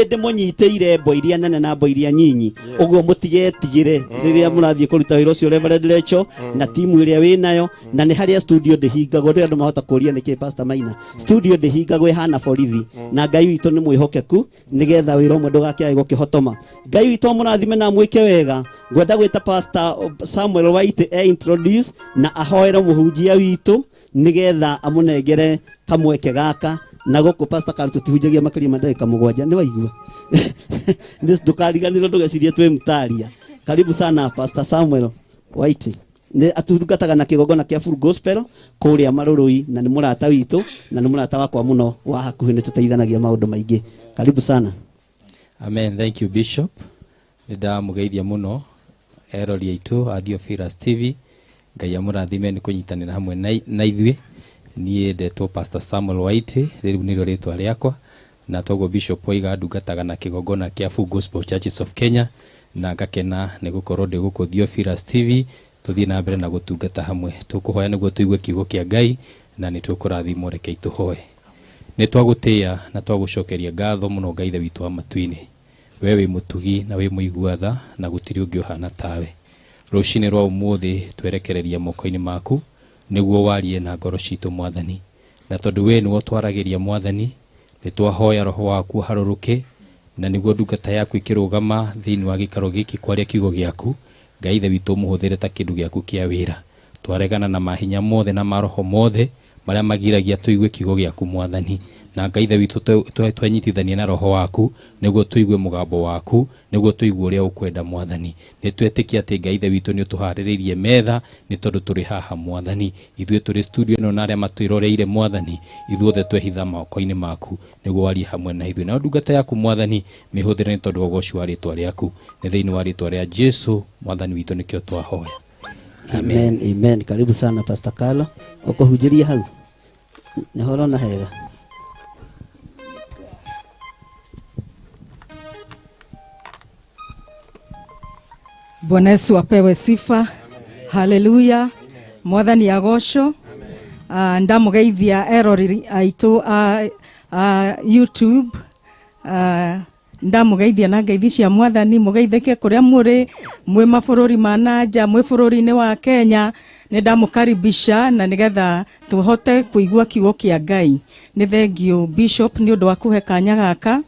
ndĩmũnyitĩire mbo iria nene na mbo iria nyinyi, ũguo mũtigetigĩre rĩrĩa mũrathiĩ kũruta wĩra ũcio. Reverend Lecho na timu ĩrĩa wĩ nayo, na nĩ harĩa studio ndĩhingagwo, ndĩ andũ mahota kũria nĩkĩ Pastor Maina, studio ndĩhingagwo, ĩhana borithi, na Ngai witũ nĩ mwĩhokeku nĩgetha wĩra ũmwe ndũgakĩage gũkĩhotoma. Ngai witũ amũrathime na amwĩke wega. Ngwenda gwĩta Pastor Samuel White e introduce na ahoere mũhunjia witũ nĩgetha amũnengere kamweke gaka. Na gũkũ Pastor Karũ tũtihunjagia makĩria ma ndagĩka 7, nĩ waigua? Ndũkariganĩrwo, ndũgecirie twĩ mtaria. Karibu sana Pastor Samuel White, nĩ atungataga na kĩgongona kĩa Full Gospel kũrĩa Marũrũi, na nĩ mũrata witũ na nĩ mũrata wakwa mũno wa hakuhĩ, nĩ tũteithanagia maũndũ maingĩ. Karibu sana. Amen. Thank you, Bishop. Nĩ ndamũgeithia mũno erori aitũ a Theophilus TV. Ngai amũrathime nĩ kũnyitanĩra hamwe na ithuĩ. Niĩ ndetwo Pastor Samuel White, rĩu nĩrĩo rĩtwa rĩakwa, na toguo Bishop oiga ndungataga na kĩgongona kĩa Full Gospel Churches of Kenya, na ngakena nĩ gũkorwo ndĩ gũkũ Theophilus TV tũthiĩ na mbere na gũtungata hamwe. Tũkũhoya nĩguo tũigue kiugo kĩa Ngai na nĩ tũkũrathimwo. Rekei tũhoe. Nĩ twagũtĩĩa na twagũcokeria ngatho mũno, Ngai Ithe witũ wa matu-inĩ. We wĩ mũtugi na wĩ mũigua tha, na gũtirĩ ũngĩ ũhana tawe. Rũcinĩ rwa ũmũthĩ twerekereria moko-inĩ maku nĩguo warie na ngoro citũ, Mwathani, na tondũ we nĩwe ũtwaragĩria, Mwathani, nĩ twahoya roho waku ũharũrũke, na nĩguo ndungata yaku ĩkĩrũgama thĩinĩ wa gĩikaro gĩkĩ kwaria kiugo gĩaku, Ngai Ithe witũ ũmũhũthĩre ta kĩndũ gĩaku kĩa wĩra. Twaregana na mahinya mothe na maroho mothe marĩa magiragia tũigue kiugo gĩaku, Mwathani, na Ngai Ithe witũ twenyitithania na roho waku nĩguo tũigue mũgambo waku, nĩguo tũigue ũrĩa ũkwenda, Mwathani. Nĩ twetĩkia atĩ Ngai Ithe witũ nĩ ũtũharĩrĩirie metha, nĩ tondũ tũrĩ haha, Mwathani, ithuĩ tũrĩ studio ĩno na arĩa matwĩroreire, Mwathani, ithuothe twehitha moko-inĩ maku nĩguo warie hamwe na ithuĩ. Nayo ndungata yaku, Mwathani, mĩhũthĩre nĩ tondũ wa ũgoci wa rĩtwa rĩaku. Nĩ thĩinĩ wa rĩtwa rĩa Jesu Mwathani witũ nĩkĩo twahoya. Amen, amen. Karibu sana Pastor Carlo, ũkũhunjĩria hau nĩho ũrona hega. Bwana Yesu apewe sifa. Haleluya. Mwathani agocwo. Ndamugeithia eroreri aitũ a YouTube. Ndamugeithia na ngeithi cia Mwathani, mugeithĩke kũrĩa mũrĩ, mwĩ mabũrũri ma nanja, mwĩ bũrũri-inĩ wa Kenya. Nĩ ndamũkaribisha na nĩgetha tũhote kũigua kiugo kĩa Ngai. Nĩ thengiũ Bishop nĩ ũndũ wa kũhe kanya gaka.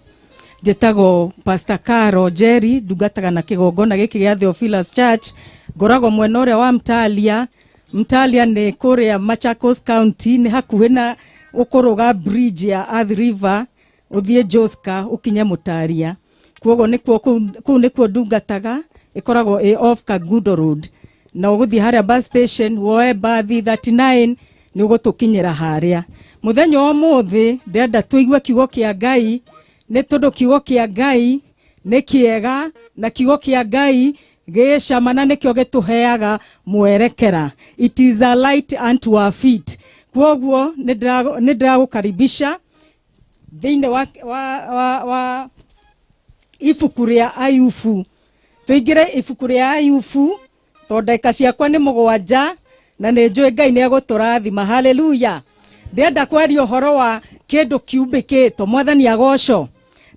Njĩtagwo Pastor Caro Jerry, ndungataga na kĩgongona gĩkĩ gĩa Theophilus Church. Ngoragwo mwena ũrĩa wa Mtalia. Mtalia nĩ kũrĩa Machakos County, nĩ hakuhĩ na ũkũrũga bridge ya Athi River ũthiĩ Joska ũkinye Mũtaria. Kwoguo nĩkuo kũu nĩkuo ndungataga, ĩkoragwo ĩ off Kangundo Road. Na ũgũthiĩ harĩa bus station woe bathi 39 nĩ ũgũtũkinyĩra harĩa. Mũthenya wa ũmũthĩ ndĩrenda tũigue kiugo kĩa Ngai, nĩ tondũ kiugo kĩa Ngai nĩ kĩega na kiugo kĩa Ngai gĩ cama na nĩkĩo gĩtũheaga mwerekera. It is a light unto our feet. Kwoguo nĩ ndĩragũkaribisha thĩinĩ wa ibuku rĩa Ayubu. Tũingĩre ibuku rĩa Ayubu tondũ ndagĩka ciakwa nĩ 7 na nĩ njũĩ Ngai nĩ egũtũrathima. Haleluya. Ndĩrenda kwaria ũhoro wa kĩndũ kiumbĩkĩtwo. Mwathani agocwo.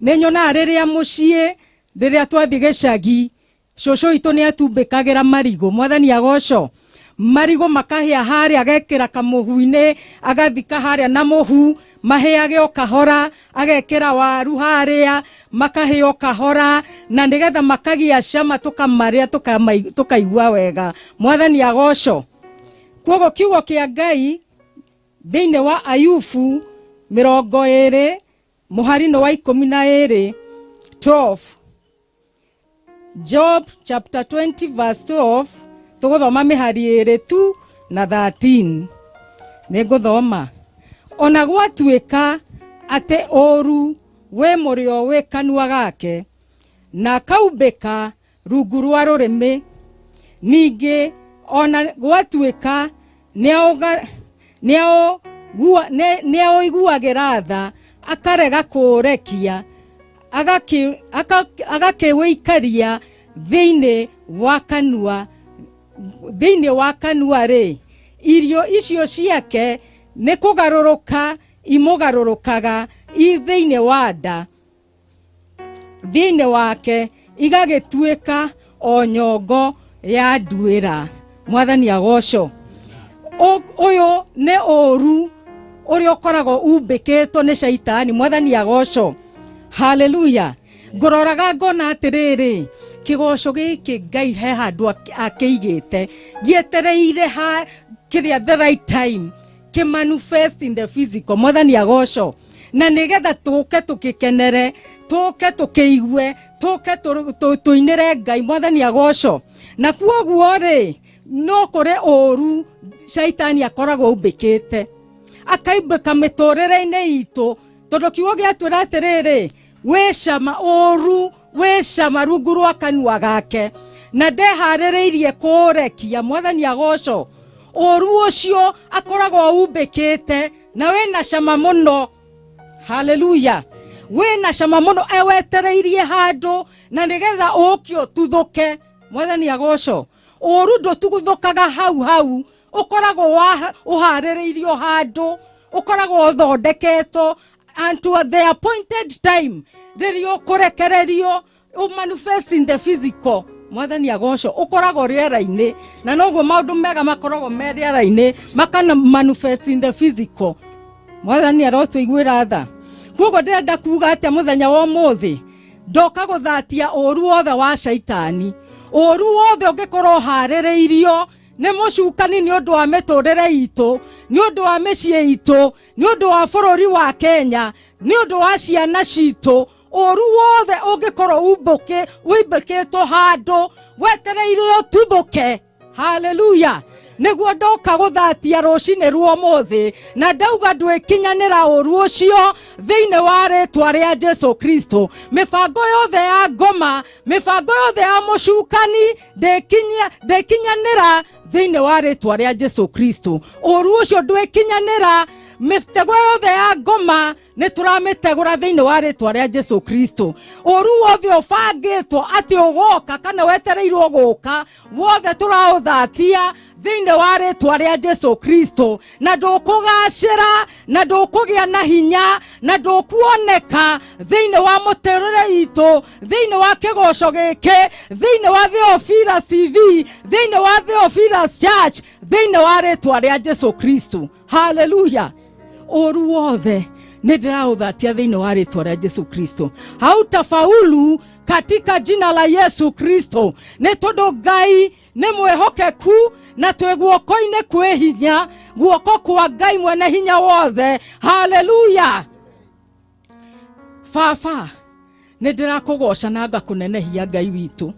Nĩ nyonaga rĩrĩa mũciĩ, rĩrĩa twathiĩ gĩcagi, cũcũ witũ nĩ atumbĩkagĩra marigũ. Mwathani agocwo. Marigũ makahĩa harĩa, agekĩra kamũhu-inĩ, agathika harĩa na mũhu, mahĩage o kahora, agekĩra waru harĩa, makahĩa o kahora, na nĩgetha makagĩa cama, tũkamarĩa, tũkaigua wega. Mwathani agocwo. Kwoguo kiugo kĩa Ngai thĩinĩ wa Ayubu 20 mũhari-inĩ wa 12, 12. Job chapter 20 verse 12, tũgũthoma mĩhari ĩrĩ tu na 13. Nĩngũthoma. Ona gwatuĩka atĩ ũũru wĩ mũrĩo wĩ kanua gake, na kaumbĩka rungu rwa rũrĩmĩ, ningĩ ona gwatuĩka nĩaũiguagĩra tha, akarega kũũrekia, agakĩwĩikaria thĩinĩ wa kanua, thĩinĩ wa kanua rĩ, irio icio ciake nĩ kũgarũrũka imũgarũrũkaga i thĩinĩ wa nda, thĩinĩ wake igagĩtuĩka o nyongo ya nduĩra. Mwathani agocwo. Ũyũ nĩ ũũru ũrĩa ũkoragwo umbĩkĩtwo nĩ caitani. Mwathani agocwo. Haleluya. Ngũroraga ngona atĩrĩrĩ, kĩgoco gĩkĩ Ngai he handũ akĩigĩte, gĩetereire ha kĩrĩa the right time kĩ manifest in the physical. Mwathani agocwo. Na nĩgetha tũke tũkĩkenere, tũke tũkĩigue, tũke tũinĩre Ngai. Mwathani agocwo. Na kwoguo rĩ, no kũrĩ ũũru caitani akoragwo umbĩkĩte, akaimbĩka mĩtũrĩre-inĩ itũ, tondũ kiugo gĩatwĩra atĩrĩrĩ, wĩ cama ũũru, wĩ cama rungu rwa kanua gake, na ndeharĩrĩirie kũũrekia. Mwathani agocwo. Ũũru ũcio akoragwo umbĩkĩte na wĩna cama mũno. Haleluya. Wĩna cama mũno, ewetereirie handũ na nĩgetha ũũke ũtuthũke. Mwathani agocwo. Ũũru ndũtuthũkaga hau hau, ũkoragwo ũharĩrĩirio handũ, ũkoragwo ũthondeketwo unto the appointed time, rĩrĩa ũkũrekererio manifest in the physical. Mwathani agocwo. Ũkoragwo rĩera-inĩ, na noguo maũndũ mega makoragwo me rĩera-inĩ, makana manifest in the physical. Mwathani arotũiguĩra tha. Kwoguo ndĩrenda kuga atĩa mũthenya wa ũmũthĩ, ndoka gũthatia ũũru wothe wa caitani, ũũru wothe ũngĩkorwo ũharĩrĩirio nĩ mũcukani nĩ ũndũ wa mĩtũrĩre itũ, nĩ ũndũ wa mĩciĩ itũ, nĩ ũndũ wa bũrũri wa Kenya, nĩ ũndũ wa ciana citũ. Ũũru wothe ũngĩkorwo ũimbĩkĩtwo handũ wetereire ũtuthũke. Haleluya. Nĩguo ndoka gũthatia rũcinĩ rwa ũmũthĩ, na ndauga ndwĩkinyanĩra ũũru ũcio thĩinĩ wa rĩtwa rĩa Jesu Kristo. Mĩbango yothe ya ngoma, mĩbango yothe ya mũcukani ndĩkinyanĩra thĩinĩ wa rĩtwa rĩa Jesu Kristo. Ũũru ũcio ndwĩkinyanĩra, mĩtego yothe ya ngoma nĩ tũramĩtegũra thĩinĩ wa rĩtwa rĩa Jesu Kristo. Ũũru wothe ũbangĩtwo atĩ ũgoka kana wetereirwo gũka, wothe tũraũthatia thĩinĩ wa rĩtwa rĩa Jesu Kristo, na ndũkũgacĩra, na ndũkũgĩa na hinya, na ndũkuoneka thĩinĩ wa mũtũrĩre witũ, thĩinĩ wa kĩgoco gĩkĩ, thĩinĩ wa Theophilus TV, thĩinĩ wa Theophilus Church, thĩinĩ wa rĩtwa rĩa Jesu Kristo. Haleluya. Ũũru wothe Nĩ ndĩraũthatia thĩinĩ wa rĩtwa rĩa Jesu Kristo. Hautafaulu katika jina la Yesu Kristo. Nĩ tondũ Ngai nĩ mwĩhokeku na twĩ guoko-inĩ kwĩ hinya, guoko kwa Ngai mwene hinya wothe. Haleluya. Baba, nĩ ndĩrakũgoca na ngakũnenehia Ngai witũ.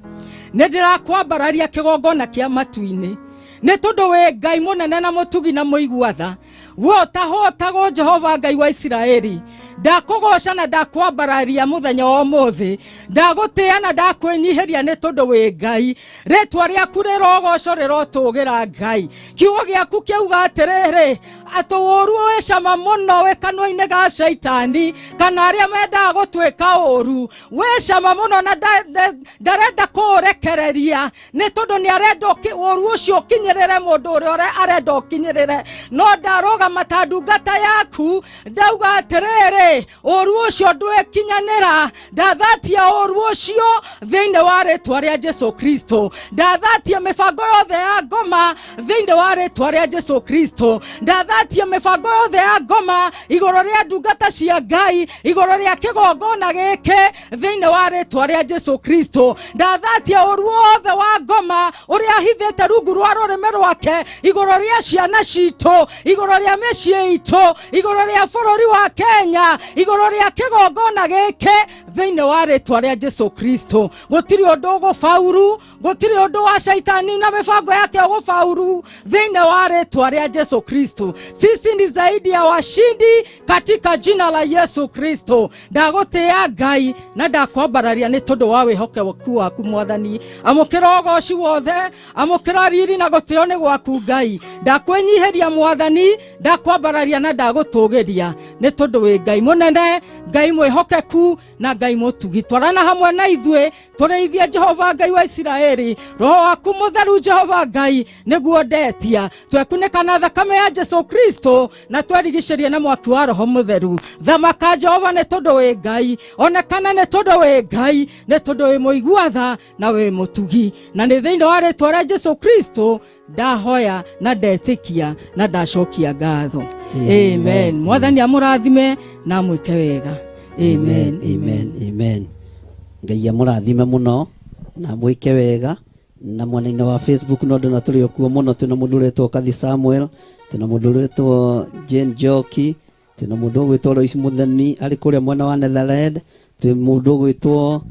Nĩ ndĩrakwambararia kĩgongona kĩa matu-inĩ. Nĩ tondũ wĩ Ngai mũnene na mũtugi na mũigua tha. We ũtahotagwo Jehova Ngai wa Isiraeli. Ndakũgoca na ndakwambararia mũthenya wa ũmũthĩ. Ndagũtĩĩa na ndakwĩnyihĩria nĩ tondũ wĩ Ngai. Rĩtwa rĩaku rĩrogocwo rĩrotũgĩra Ngai. Kiugo gĩaku kĩauga atĩrĩrĩ, atĩ ũũru wĩ cama mũno wĩ kanua-inĩ ga Shaitani, kana arĩa mendaga gũtuĩka ũũru. Wĩ cama mũno na ndarenda kũũrekereria, nĩ tondũ nĩ arenda ũũru ũcio ũkinyĩrĩre mũndũ ũrĩa arenda ũkinyĩrĩre. No ndarũgama ta ndungata yaku, ndauga atĩrĩrĩ, ũũru ũcio ndwĩkinyanĩra. Ndathatia ũũru ũcio thĩinĩ wa rĩtwa rĩa Jesu Kristo. Ndathatia mĩbango yothe ya ngoma thĩinĩ wa rĩtwa rĩa Jesu Kristo. Ndathatia mĩbango yothe ya ngoma igũrũ rĩa ndungata cia Ngai, igũrũ rĩa kĩgongona gĩkĩ thĩinĩ wa rĩtwa rĩa Jesu Kristo. Ndathatia ũũru wothe wa ngoma ũrĩa ahithĩte rungu rwa rũrĩmĩ rwake, igũrũ rĩa ciana citũ, igũrũ rĩa mĩciĩ itũ, igũrũ rĩa bũrũri wa Kenya, igũrũ rĩa kĩgongona gĩkĩ thĩinĩ wa rĩtwa rĩa Jesu Kristo. Gũtirĩ ũndũ ũgũbauru, gũtirĩ ũndũ wa Shaitani na mĩbango yake ũgũbauru thĩinĩ wa rĩtwa rĩa Jesu Kristo. Sisi ni zaidi ya washindi katika jina la Yesu Kristo. Ndagũtĩĩa Ngai na ndakwambararia nĩ tondũ wa wĩhokeku waku Mwathani. Amũkĩra ũgoci wothe, amũkĩra riri na gũtĩo nĩ gwaku Ngai. Ndakwĩnyihĩria Mwathani, ndakwambararia na ndagũtũgĩria nĩ tondũ wĩ Ngai mũnene, Ngai mwĩhokeku na Ngai mũtugi. Twarana hamwe na ithuĩ, tũrĩithie Jehova Ngai wa Isiraeli. Roho waku mũtheru Jehova Ngai nĩguo ndetia. Twekunĩka na thakame ya Jesu Kristo na twerigicĩrie na mwaki wa Roho Mũtheru. Thamaka Jehova nĩ tondũ wĩ Ngai, onekana nĩ tondũ wĩ Ngai, nĩ tondũ wĩ mũigua tha na wĩ mũtugi. Na nĩ thĩinĩ wa rĩtwa rĩa Jesu Kristo ndahoya na ndetĩkia na ndacokia ngatho. Amen. Mwathani amũrathime na amwĩke wega. Amen. Amen. Amen. Ngai amũrathime mũno na amwĩke wega. Na mwena-inĩ wa Facebook no ndona tũrĩ o kuo mũno, twĩna mũndũ ũretwo Kathi Samuel, twĩna mũndũ ũretwo Jane Njoki, twĩna mũndũ ũgwĩtwo Lois Mutheni arĩ kũrĩa mwena wa Netherland, twĩ mũndũ ũgwĩtwo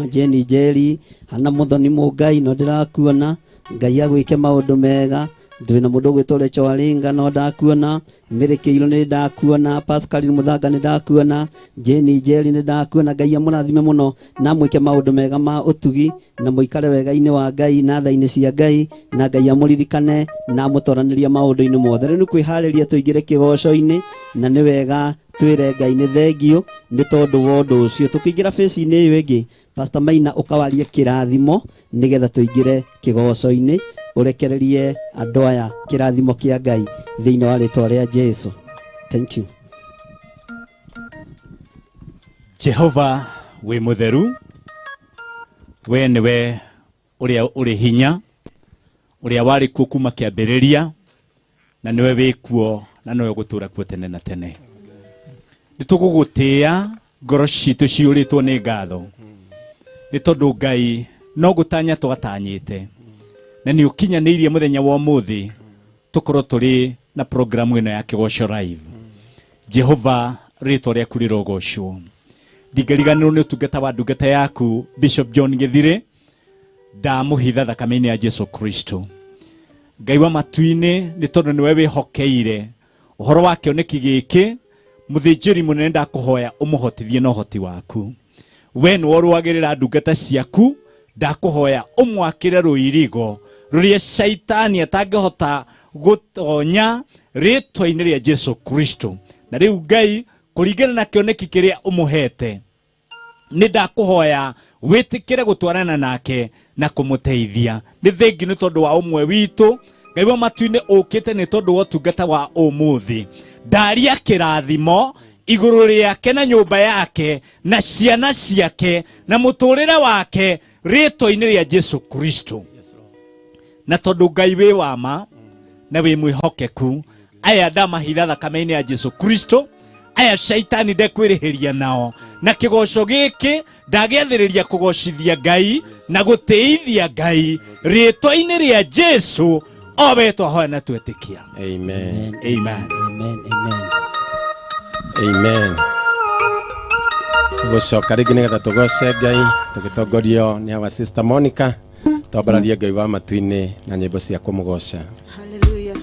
Jenny Njeri, Hana Muthoni Mũngai no ndĩrakuona, Ngai agwĩke maũndũ mega. Twĩna mũndũ ũgwĩtwo Rachel Waringa no ndakuona, Mary Kĩirũ nĩ ndakuona, Pascaline Mũthanga nĩ ndakuona, Jenny Njeri nĩ ndakuona. Ngai amũrathime mũno na amwĩke maũndũ mega ma ũtugi na mũikare wega-inĩ wa Ngai na tha-inĩ cia Ngai, na Ngai amũririkane na amũtoranĩrie maũndũ-inĩ mothe. Rĩu nĩ kwĩharĩria tũingĩre kĩgoco-inĩ, na nĩ wega twĩre Ngai nĩ thengio nĩ tondũ wa ũndũ ũcio. Tũkĩingĩra bĩci-inĩ ĩyo ĩngĩ, Pastor Maina ũkawarie kĩrathimo nĩgetha tũingĩre kĩgoco-inĩ, ũrekererie andũ aya kĩrathimo kĩa Ngai thĩinĩ wa rĩtwa rĩa Jesu. Thank you. Jehova wĩ mũtheru, we nĩwe ũrĩa ũrĩ hinya, ũrĩa warĩ kuo kuma kĩambĩrĩria, na nĩwe wĩ kuo na nĩwe ũgũtũũra kuo tene na tene. Nĩ tũgũgũtĩĩa, ngoro citũ ciyũrĩtwo nĩ ngatho, nĩ tondũ Ngai no gũtanya twatanyĩte, na nĩ ũkinyanĩirie mũthenya wa ũmũthĩ tũkorwo tũrĩ na programu ĩno ya Kĩgoco Live. Jehova, rĩtwa rĩaku rĩrogocwo. Ndingĩriganĩrwo nĩ ũtungata wa ndungata yaku Bishop John Gĩthirĩ, ndamũhitha thakame-inĩ ya Jesu Kristo. Ngai wa matu-inĩ, nĩ tondũ nĩwe wĩhokeire ũhoro wa kĩoneki gĩkĩ, mũthĩnjĩri mũnene ndakũhoya ũmũhotithie na ũhoti waku. We nĩwe ũrũagĩrĩra ndungata ciaku, ndakũhoya ũmwakĩre rũirigo rũrĩa Shaitani atangĩhota gũtonya rĩtwa-inĩ rĩa Jesu Kristo. Na rĩu Ngai, kũringana na kĩoneki kĩrĩa ũmũhete, nĩ ndakũhoya wĩtĩkĩre gũtwarana nake na kũmũteithia. Nĩ thengi nĩ tondũ wa ũmwe witũ. Ngai wa matu-inĩ ũkĩte nĩ tondũ wa ũtungata wa ũmũthĩ. Ndaria kĩrathimo igũrũ rĩake na nyũmba yake na ciana ciake na mũtũrĩre wake rĩtwa-inĩ rĩa Jesu Kristo. Na tondũ Ngai wĩ wa ma na wĩ mwĩhokeku, aya ndamahitha thakame-inĩ ya Jesu Kristo, Aya shaitani ndekwĩrĩhĩria nao na kĩgoco gĩkĩ ndagĩathĩrĩria kũgocithia Ngai na gũtĩithia Ngai rĩtwa-inĩ rĩa Jesu o we twahoya na twetĩkia. Amen. Amen. Amen. Amen. Amen. Tũgũcoka rĩngĩ nĩgetha tũgoce Ngai tũgĩtongorio nĩ our sister Monica, twambararie Ngai wa matu-inĩ na nyĩmbo cia kũmũgoca. Hallelujah.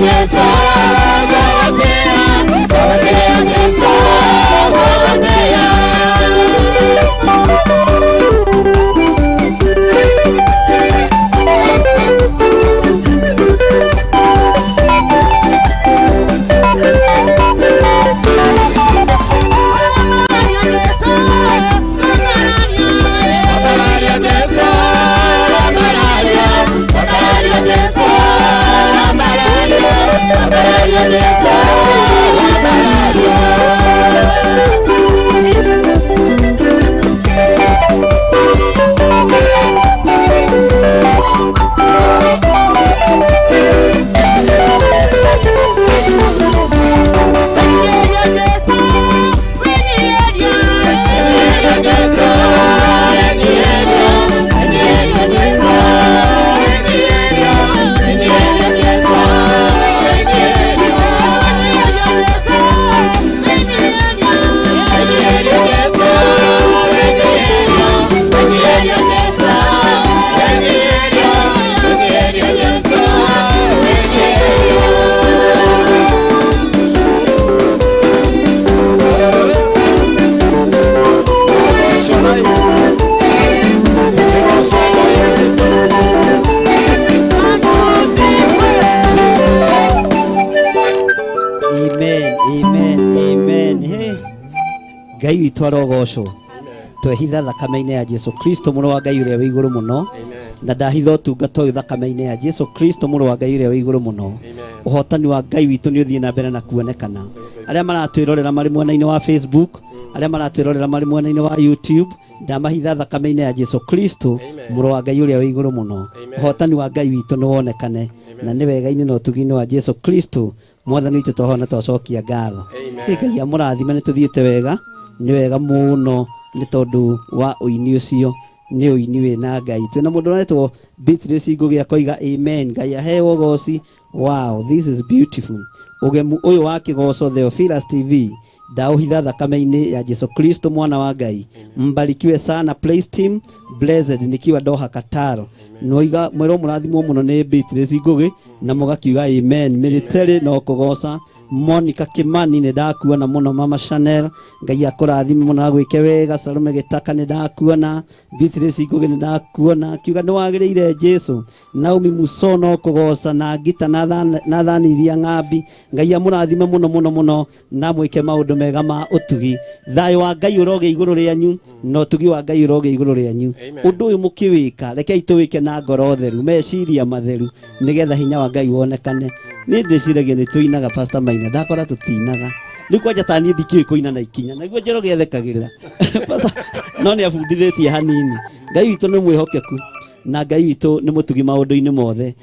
Jesu, ngũgũtĩĩa, ngũgũtĩĩa Jesu, ngũgũtĩĩa. Amen, amen, amen. Hey. Ngai witũ arogocwo. Twehitha thakame-inĩ ya Jesu Kristo mũrũ wa Ngai ũrĩa wĩ igũrũ mũno, na ndahitha ũtungata ũyũ thakame-inĩ ya Jesu Kristo mũrũ wa Ngai ũrĩa wĩ igũrũ mũno. Ũhotani wa Ngai witũ nĩ ũthiĩ na mbere na kuonekana. Arĩa maratwĩrorera marĩ mwena-inĩ wa Facebook, arĩa maratwĩrorera marĩ mwena-inĩ wa YouTube, ndamahitha thakame-inĩ ya Jesu Kristo mũrũ wa Ngai ũrĩa wĩ igũrũ mũno. Ũhotani wa Ngai witũ nĩ wonekane, na nĩ wega-inĩ na ũtugi-inĩ wa Jesu Kristo mwathani witũ twahona twacokia ngatho. Ngai amũrathime, nĩ tũthiĩte wega, nĩ wega mũno nĩ tondũ wa ũini ũcio, nĩ ũini wĩna Ngai. Twĩna mũndũ ũretwo Beatrice Ngũgĩ akoiga amen, Ngai aheo ũgoci. Wow, this is beautiful. Ũgemu ũyũ wa kĩgoco Theophilus TV ndaũhitha thakame-inĩ ya Jesu Kristo mwana wa Ngai. Mbarikiwe sana praise team, blessed nikiwa Doha Qatar. Noiga mwero mũrathimwo mũno nĩ Beatrice Ngũgĩ na mũgakiuga amen. Military no kũgoca. Monica Kimani nĩ ndakuona mũno, Mama Chanel Ngai akũrathime mũno agwĩke wega. Salome Gĩtaka nĩ ndakuona, Beatrice Ngũgĩ nĩ ndakuona, kiuga nĩ wagĩrĩire Jesu. Naomi Musono kũgoca na ngita na thani iria ng'ambi. Ngai amũrathime mũno mũno mũno na mwĩke maũndũ mega ma ũtugi. Thayũ wa Ngai ũrogĩa igũrũ rĩanyu na ũtugi wa Ngai ũrogĩa igũrũ rĩanyu. Ũndũ ũyũ mũkĩwĩka, rekei tũwĩke na ngoro theru, meciria matheru, nĩgetha hinya wa Ngai wonekane. Niĩ ndĩciragia nĩ tũinaga Pastor Maina, ndakora tũtinaga. Rĩu kwanja ta niĩ ndikĩũĩ kũina na ikinya, naguo Njoroge athekagĩrĩra. No nĩ abundithĩtie hanini. Ngai witũ nĩ mwĩhokeku na Ngai witũ nĩ mũtugi maũndũ-inĩ mothe.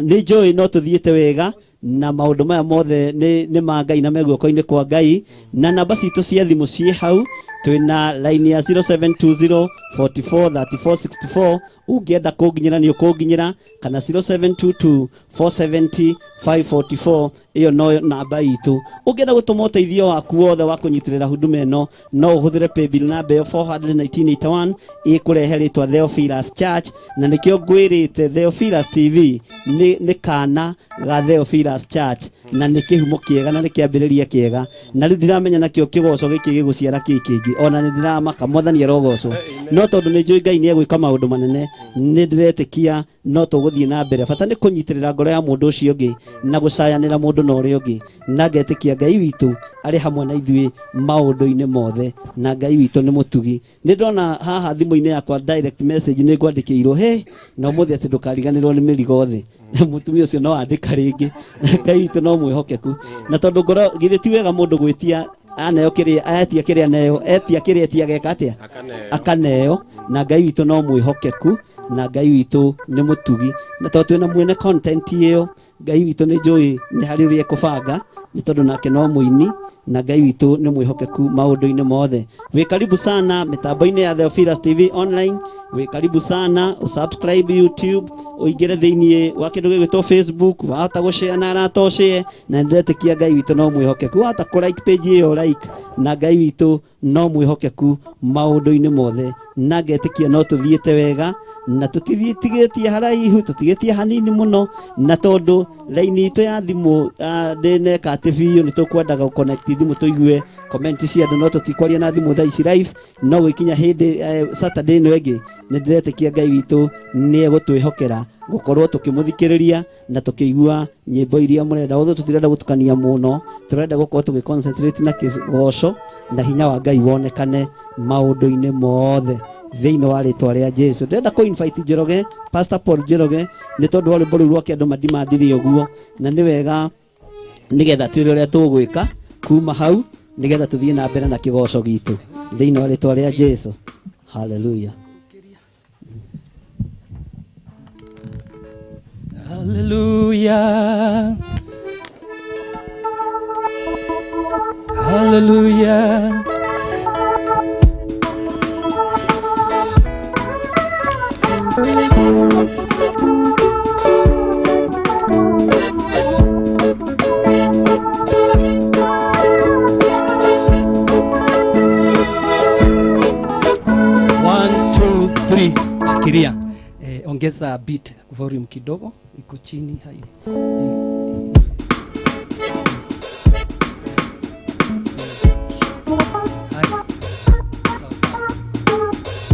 Nĩ njũĩ no tũthiĩte wega na maũndũ maya mothe nĩ ma Ngai na me guoko-inĩ kwa Ngai, na namba citũ cia thimũ ciĩ hau. Twĩna line ya 0720 44 34 64, ũngĩenda kũnginyĩra nĩ ũkũnginyĩra, kana 0722 470 544, ĩyo no namba itũ. Ũngĩenda gũtũma ũteithio waku wothe wa kũnyitĩrĩra huduma ĩno, no ũhũthĩre paybill namba ĩyo 41981, ĩkũrehe rĩtwa Theophilus Church, na nĩkĩo ngwĩrĩte Theophilus TV nĩ kana ga Theophilus Church, na nĩ kĩhumo kĩega na nĩ kĩambĩrĩria kĩega. Na rĩu ndiramenya nakĩo kĩgoco gĩkĩ gĩgũciara kĩ kĩngĩ, ona nĩ ndiramaka, mwathani arogocwo. No tondũ nĩ njũĩ Ngai nĩ egwĩka maũndũ manene, nĩ ndĩretĩkia no tũgũthiĩ na mbere. Bata nĩ kũnyitĩrĩra ngoro ya mũndũ ũcio ũngĩ na gũcayanĩra mũndũ na ũrĩa ũngĩ, na ngetĩkia Ngai witũ arĩ hamwe na ithuĩ maũndũ-inĩ mothe, na Ngai witũ nĩ mũtugi. Nĩ ndona haha thimũ-inĩ yakwa direct message nĩ ngwandĩkĩirwo, he na ũmũthĩ atĩ ndũkariganĩrwo nĩ mĩrigo thĩ. Mũtumia ũcio no andĩka rĩngĩ. Ngai witũ no mwĩhokeku, na tondũ ngoro githĩ ti wega mũndũ gwĩtia aneo kĩrĩa etia, kĩrĩa aneo etia, kĩrĩa etia geka atĩa akaneo. Na Ngai witũ no mwĩhokeku, na Ngai witũ nĩ mũtugi, na tondũ twĩna mwene content ĩyo, Ngai witũ nĩ njũĩ nĩ harĩ ũrĩa ekũbanga, nĩ tondũ nake no mũini, na Ngai witũ nĩ mwĩhokeku maũndũ-inĩ mothe. Wĩ karibu sana mĩtambo-inĩ ya Theophilus TV online, wĩ karibu sana usubscribe YouTube, ũingĩre thĩiniĩ wa kĩndũ gĩgwĩtwo Facebook, wahota gũshare na arata ũshare, na nĩndĩretĩkia Ngai witũ no mwĩhokeku. Wahota kũ like page ĩyo like, na Ngai witũ no mwĩhokeku maũndũ-inĩ mothe. Na ngetĩkia no tũthiĩte wega na tũtigĩtie haraihu, tũtigĩtie hanini mũno, na tondũ raini itũ ya thimũ ndĩneka atĩ biũ, nĩ tũkwendaga gũconnect thimũ tũigue comment cia andũ, no tũtikwaria na thimũ thaa ici live, no gũikinya hĩndĩ Saturday ĩno ĩngĩ nĩ ndĩretĩkia Ngai witũ nĩ egũtwĩhokera gũkorwo tũkĩmũthikĩrĩria na tũkĩigua nyĩmbo iria mũrenda. Although tũtirenda gũtukania mũno, tũrenda gũkorwo tũgĩ concentrate na kĩgoco na hinya wa Ngai wonekane maũndũ-inĩ mothe thĩinĩ wa rĩtwa rĩa Jesu. Ndĩrenda kũ invite Njoroge, Pastor Paul Njoroge, nĩ tondũ wa rwĩmbo rũu rwake andũ mandimandire ũguo, na nĩ wega nĩgetha twĩre ũrĩa tũgwĩka kuma hau nĩgetha tũthiĩ na mbere na kĩgoco gitũ thĩinĩ wa rĩtwa rĩa Jesu. Hallelujah. Hallelujah. Hallelujah. One, two, three. Shikilia. Ongeza beat volume kidogo, iko chini hai. Hai. Sawa sawa.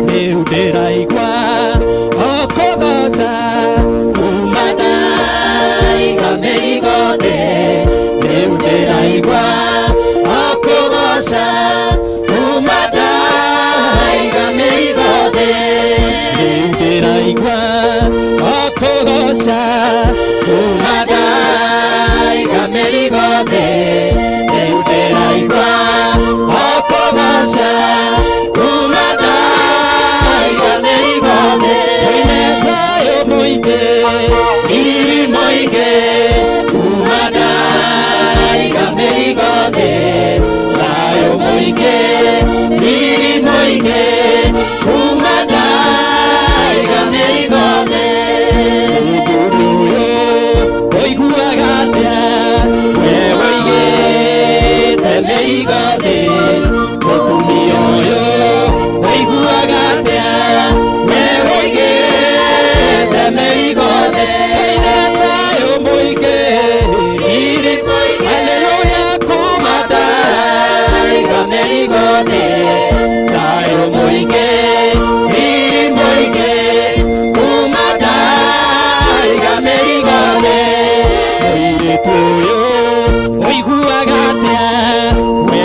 Rĩu ndĩraigua ũkũgoca kuma ndaiga mĩrigo thĩ. Rĩu ndĩraigua ũkũgoca kuma ndaiga mĩrigo thĩ. Rĩu ndĩraigua ũkũgoca kuma ndaiga mĩrigo thĩ. Rĩu ndĩraigua ũkũgoca kuma ndaiga mĩrigo thĩ. Twĩna thayũ mũingĩ, riri mũingĩ, kuma ndaiga mĩrigo thĩ. Thayũ mũingĩ, riri mũingĩ, kuma ndaiga mĩrigo thĩ. Mũthuri ũyũ ũiguaga atĩa we wĩigĩte mĩrigo thĩ? Mũtumia ũyũ ũiguaga atĩa we wĩigĩte mĩrigo thĩ? Twĩna thayũ mũingĩ, riri mũingĩ, haleluya, kuma ndaiga mĩrigo thĩ. Thayũ mũingĩ, riri mũingĩ, kuma ndaiga mĩrigo thĩ. Mũirĩtu ũyũ ũiguaga atĩa we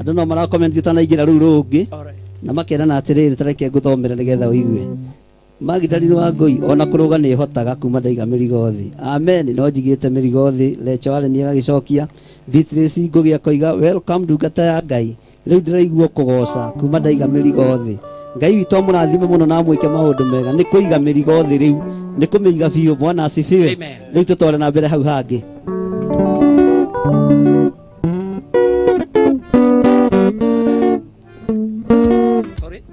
Andũ no mara comment ũtanaingĩra rũu rũngĩ na makerana atĩrĩrĩ, tareke ngũthomere nĩgetha ũigue. Magdalene wa Ngũi ona kũrũga nĩ hotaga kuma ndaiga mĩrigo thĩ. Amen, no njigĩte mĩrigo thĩ. Lecho Allen agagĩcokia. Beatrice Ngũgĩ akoiga welcome ndungata ya Ngai, rĩu ndĩraigua kũgoca kuma ndaiga mĩrigo thĩ. Ngai witũ amũrathime mũno na amwĩke maũndũ mega. Nĩ kũiga mĩrigo thĩ rĩu, nĩ kũmĩiga biũ. Bwana asifiwe. Rĩu tũtware na mbere hau hangĩ. Sorry.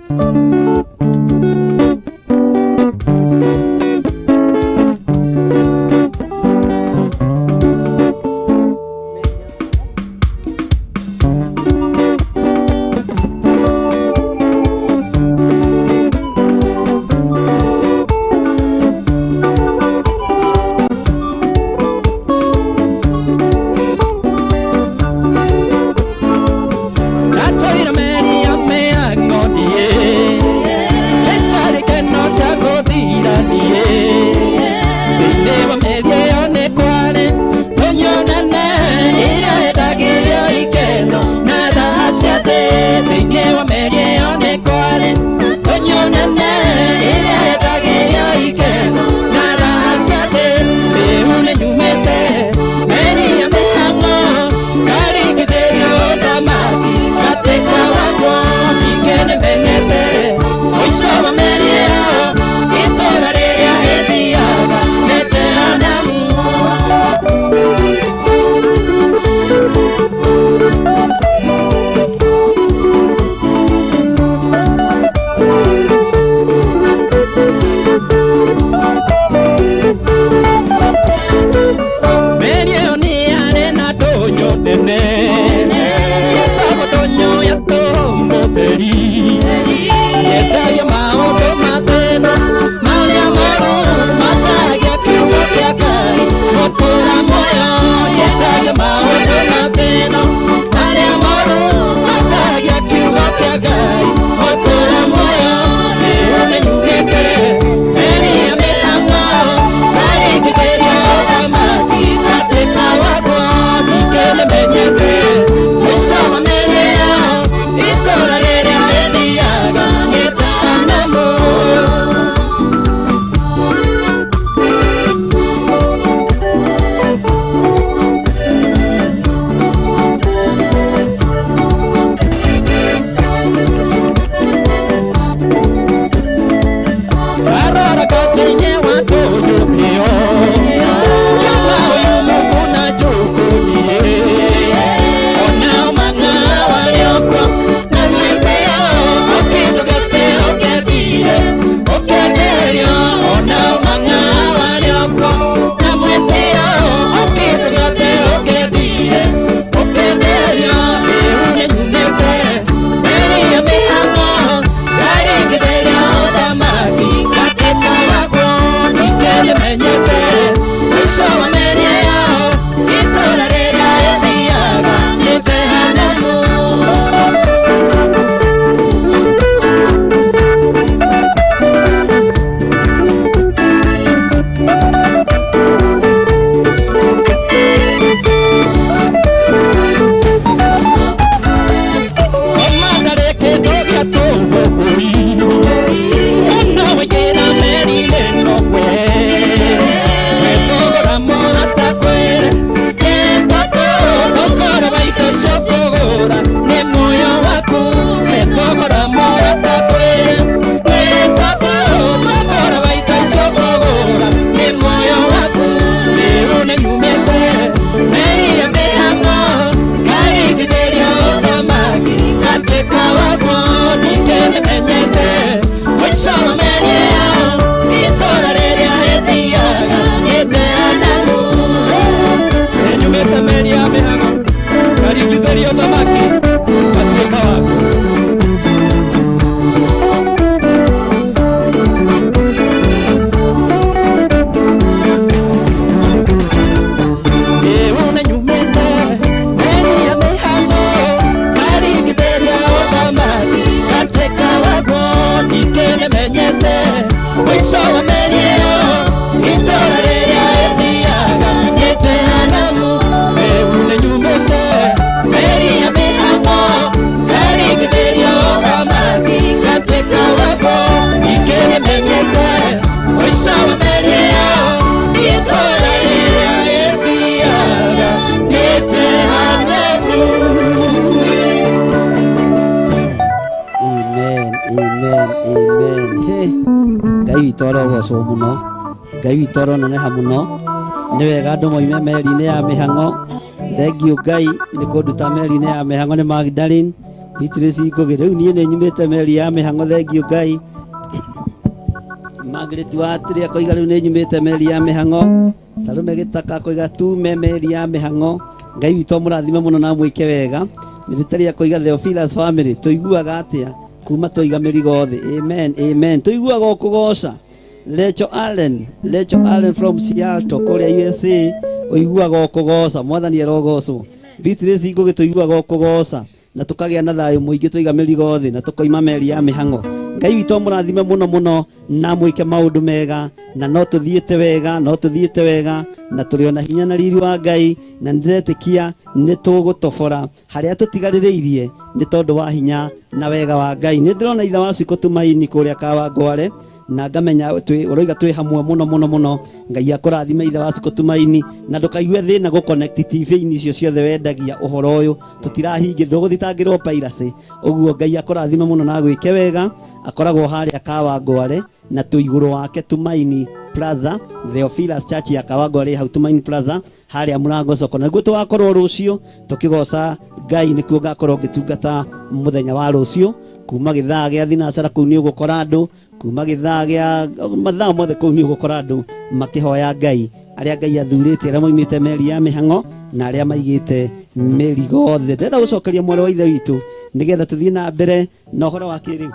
Ngai witũ arogocwo mũno, Ngai witũ aroneneha mũno. Nĩ wega andũ moime meri-inĩ ya mĩhang'o. Thengiũ Ngai nĩ kũnduta meri-inĩ ya mĩhang'o nĩ Magdalene Beatrice Ngũgĩ. Rĩu niĩ nĩ nyumĩte meri ya mĩhang'o, thengiũ Ngai. Margaret Watri akoiga rĩu nĩ nyumĩte meri ya mĩhang'o. Salome Gĩtaka akoiga tume meri ya mĩhang'o. Ngai witũ amũrathime mũno na amwĩke wega. Military akoiga Theophilus family tũiguaga atĩa kuma twaiga mĩrigo thĩ. Amen, amen. Tũiguaga o kũgoca. Lecho Allen, Lecho Allen from Seattle kũrĩa USA, ũiguaga o kũgoca. Mwathani arogocwo. Beatrice Ngũgĩ tũiguaga o kũgoca na tukagĩa na thayũ mũingĩ twaiga mĩrigo thĩ na tũkoima meri ya mĩhang'o. Ngai witũ amũrathime mũno mũno na amwĩke maũndũ mega, na no tũthiĩte wega, no tũthiĩte wega, na tũrĩ ona hinya na riri wa Ngai, na nĩndĩretĩkia nĩ tũgũtobora harĩa tũtigarĩrĩirie nĩ tondũ wa hinya na wega wa Ngai. Nĩ ndĩrona ithe wa Cikũ Tumaini kũrĩa Kawangware, na ngamenya ũroiga twĩ hamwe mũno mũno mũno. Ngai akũrathime ithe wa Cikũ Tumaini, na ndũkaigue thĩna gũ connect TV-inĩ icio ciothe wendagia ũhoro ũyũ. Tũtirahingĩrwo, ndũgũthitangĩrwo piracy. Ũguo Ngai akũrathime mũno na agwĩke wega. Akoragwo harĩa Kawangware na twĩ igũrũ wake Tumaini Plaza, Theophilus Church ya Kawangware hau Tumaini Plaza harĩa mũrango soko. Na nĩguo tũgakorwo rũciũ tũkĩgoca Ngai, nĩkuo ngakorwo ngĩtungata mũthenya wa rũciũ kuma gĩthaa gĩa thinacara kũu nĩ ũgũkora andũ, kuma gĩthaa gĩa mathaa mothe kũu nĩ ũgũkora andũ makĩhoya Ngai, arĩa Ngai athurĩte, arĩa moimĩte meri ya mĩhang'o na arĩa maigĩte mĩrigo thĩ. Ndĩrenda gũcokeria mwarĩ wa ithe witũ nĩgetha tũthiĩ na mbere na ũhoro wa kĩrĩu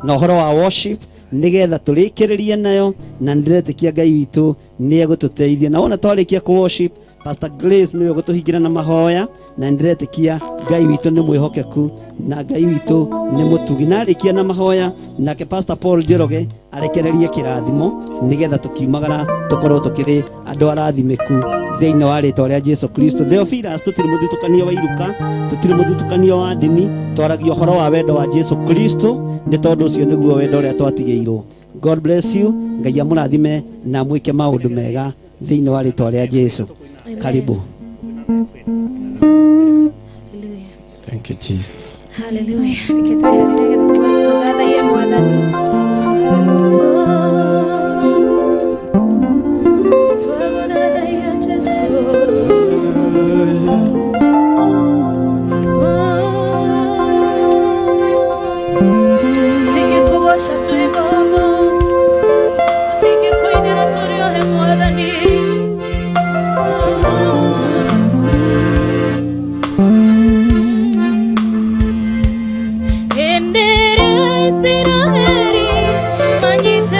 na ũhoro wa worship, nĩgetha tũrĩkĩrĩrie nayo, na nĩndĩretĩkia Ngai witũ nĩ egũtũteithia. Na wona twarĩkia kũ worship, Pastor Grace nĩwe ũgũtũhingĩra na mahoya, na nĩndĩretĩkia Ngai witũ nĩ mwĩhokeku na Ngai witũ nĩ mũtugi. Na arĩkia na mahoya, nake Pastor Paul Njoroge arekererie kĩrathimo nĩgetha tũkiumagara tũkorwo tũkĩrĩ andũ arathimĩku thĩinĩ wa rĩtwa rĩa Jesu Kristo. Theophilus, tũtirĩ mũthutũkanio wa iruka, tũtirĩ mũthutũkanio wa ndini, twaragia ũhoro wa wendo wa Jesu Kristo, nĩ tondũ ũcio nĩguo wendo ũrĩa twatigĩirwo. God bless you. Ngai amũrathime na amwĩke maũndũ mega thĩinĩ wa rĩtwa rĩa Jesu. Amen. Karibu. Hallelujah. Thank you, Jesus. Hallelujah. Reke twĩharĩrie nĩgetha tũthathaiye Mwathani. Twagũthathaiya Jesũ. Tũtige kũgoca twĩ ngombo, tũtige kũinĩra tũrĩ ohe Mwathani. Hĩndĩ ĩrĩa Isiraeli manyitĩtwo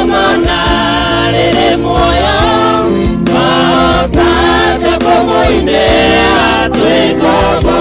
Igongona rĩrĩ muoyo twahota kũmũinĩra twĩ ngombo.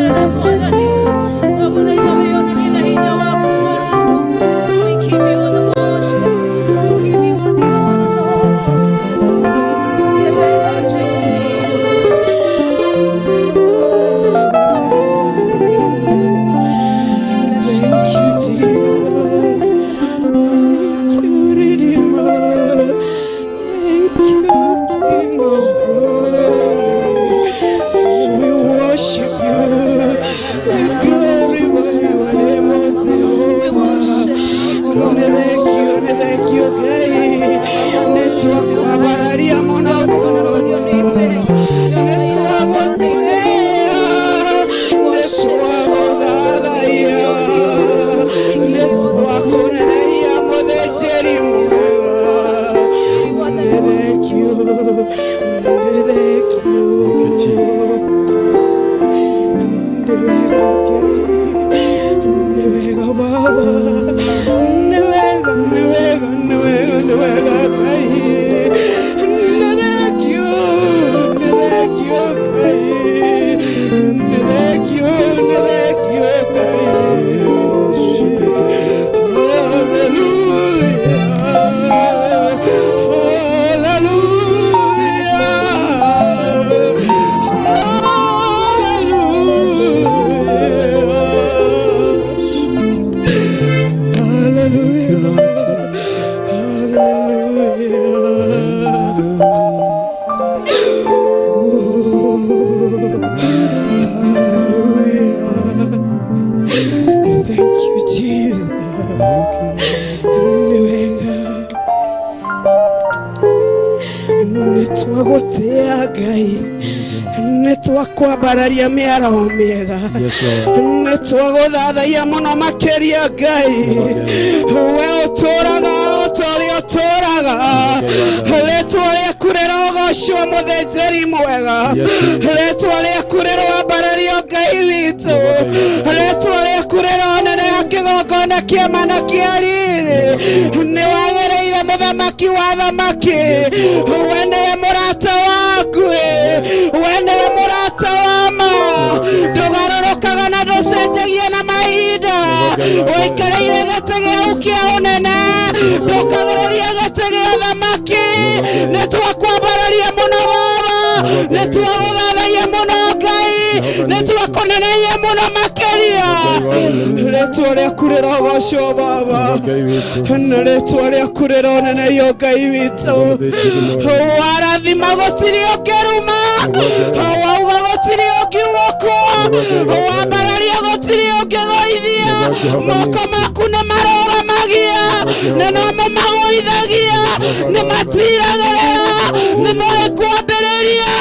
mũnene Mwathani. Twagũthaitha wĩyonanie na hinya waku Mũrungu. We give you all the worship. We give you all the honor, Lord Jesus. In the name of Jesus. Thank you, Jesus. Thank you, Redeemer. Thank you, King of Glory. We worship you. We glorify your name, O Jehovah. Nĩ thank you, Ngai. Nĩ twakwambararia mũno Nĩ twagũtĩĩa. Nĩ twagũthathaiya. Nĩ twakũneneria mũthĩnjĩri mwega. Nĩ thank you. Nĩ thank you. Thank you, Jesus. Nĩ wega Ngai. Nĩ wega Baba. Nĩ wega, nĩ wega, nĩ wega, nĩ wega Ngai. Nĩ thank you. Nĩ thank you Ngai. Nĩ thank you, nĩ thank you Ngai. Hallelujah. Hallelujah. Hallelujah. Hallelujah. Hallelujah. Thank you, Jesus. Nĩ wega. Nĩ twagũtĩĩa Ngai. Nĩ twakwambararia mĩaraho mĩega. Yes, Lord. Nĩ twagũthathaiya mũno makĩria Ngai. We ũtũraga o ta ũrĩa ũtũraga. Rĩtwa rĩaku rĩrogocwo mũthĩnjĩri mwega. Yes, Jesus. Rĩtwa rĩaku rĩroambarario Ngai witũ. Rĩtwa rĩaku rĩroneneha kĩgongona kĩama na kĩa riri. Nĩ wagĩrĩire mũthamaki wa thamaki. We nĩwe mũrata waku. We nĩwe mũrata wa ma. Ndũgarũrũkaga na ndũcenjagia na mahinda. Ũikarĩire gĩtĩ gĩaku kĩa ũnene. Ndũkagarũria gĩtĩ gĩa thamaki. Nĩ twakwambararia mũno Baba. Nĩ twagũthathaiya mũno Ngai. Nĩ twakũneneia mũno makĩria. Rĩtwa rĩaku rĩrogocwo Baba. Ngai witũ. Na rĩtwa rĩaku rĩroneneio Ngai witũ. Warathima gũtirĩ ũngĩruma. Wauga gũtirĩ ũngiugũkwo. Wambararia gũtirĩ ũngĩgũithia. Moko maku nĩ marũgamagia na nomo magũithagia. Nĩ matiragĩrĩra. Nĩ moĩ kwambĩrĩria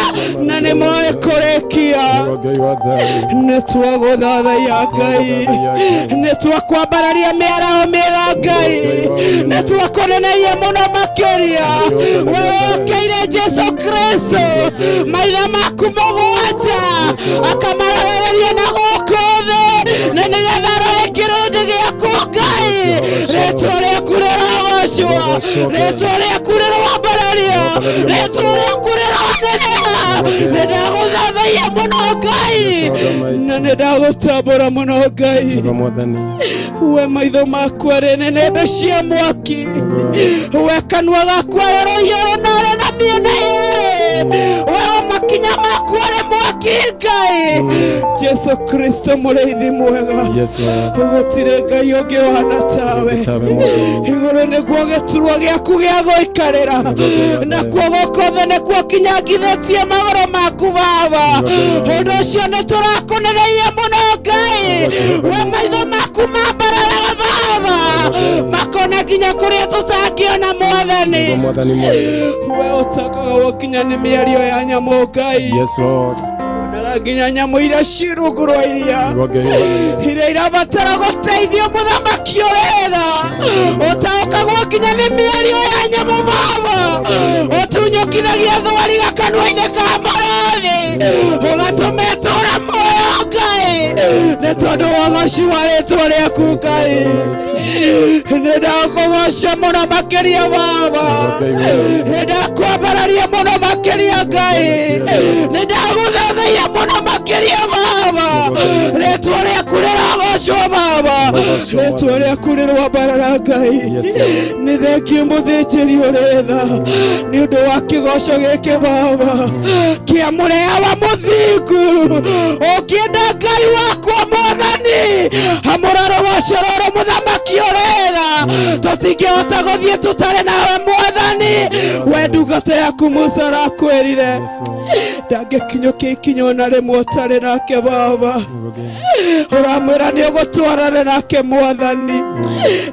na nĩ moĩ kũrĩkia. Ngai wa thayũ. Nĩ twagũthathaiya Ngai. Nĩ twakwambararia mĩaraho mĩega Ngai. Nĩ twakũneneia mũno makĩria. We wokĩire Jesu Kristo maitha maku mũgwanja akamarorereria na gũkũ thĩ na nĩgetha arore kĩrĩndĩ gĩaku Ngai. Rĩtwa rĩaku rĩrogocwo. Rĩtwa rĩaku rĩroambarario. Rĩtwa rĩaku rĩroneneha. Nĩ ndagũthathaiya mũno Ngai na nĩ ndagũtambũra mũno Ngai. Nĩguo Mwathani. We maitho maku arĩ nĩnĩmbĩ cia mwaki. We kanua gaku arĩ rũhiũ rũnore na mĩena yerĩ. We makinya maku arĩ mwaki Ngai. Jesu Kristo mũrĩithi mwega. Yes, Lord. Gũtirĩ Ngai ũngĩ ũhana tawe. Tawe Mwathani. Igũrũ nĩguo gĩturwa gĩaku gĩa gũikarĩra. Nakuo gũkũ thĩ nĩkuo kinyangithĩtie magũrũ maku Baba. Ũndũ ũcio nĩ tũrakũneneia mũno Ngai. We maitho maku mambararaga Baba. Makona nginya kũrĩa tũtangĩona Mwathani. Nĩguo Mwathani mwega. We ũtakaga nginya nĩ mĩario ya nyamũ Ngai. Yes, Lord. Onaga nginya nyamũ iria ciĩ rungu rwa iria. Nĩguo Ngai wa Iria irabatara gũteithio mũthamaki ũretha. Ũtaũkagwo nginya nĩ mĩario ya nyamũ Baba. Ũtunyũkithagia thwariga kanua-inĩ ka mũrũthi. Ũgatũma ĩtũũre muoyo Ngai. Nĩ tondũ ũndũ wa ũgoci wa rĩtwa rĩaku Ngai. Nĩ ndakũgoca mũno makĩria Baba, nĩ ndakwambararia mũno makĩria Ngai, nĩ ndagũthathaiya mũno makĩria Baba. Rĩtwa rĩaku rĩragocwo Baba, rĩtwa rĩaku rĩrwambarara Ngai. Nĩ thengiũ mũthĩnjĩri ũrĩ tha nĩ ũndũ wa kĩgoco gĩkĩ Baba kĩa mũreawa mũthingu. Ũngĩenda Ngai wakwa Mwathani hamũra rũgoco rũrũ mũthamaki ũrĩ tha, tũtingĩhota gũthiĩ tũtarĩ nawe Mwathani. We ndungata yaku Musa arakwĩrire ndangĩkinyũkia ikinya ona rĩmwe ũtarĩ nake Baba. Ũramwĩra nĩ ũgũtwarana nake Mwathani,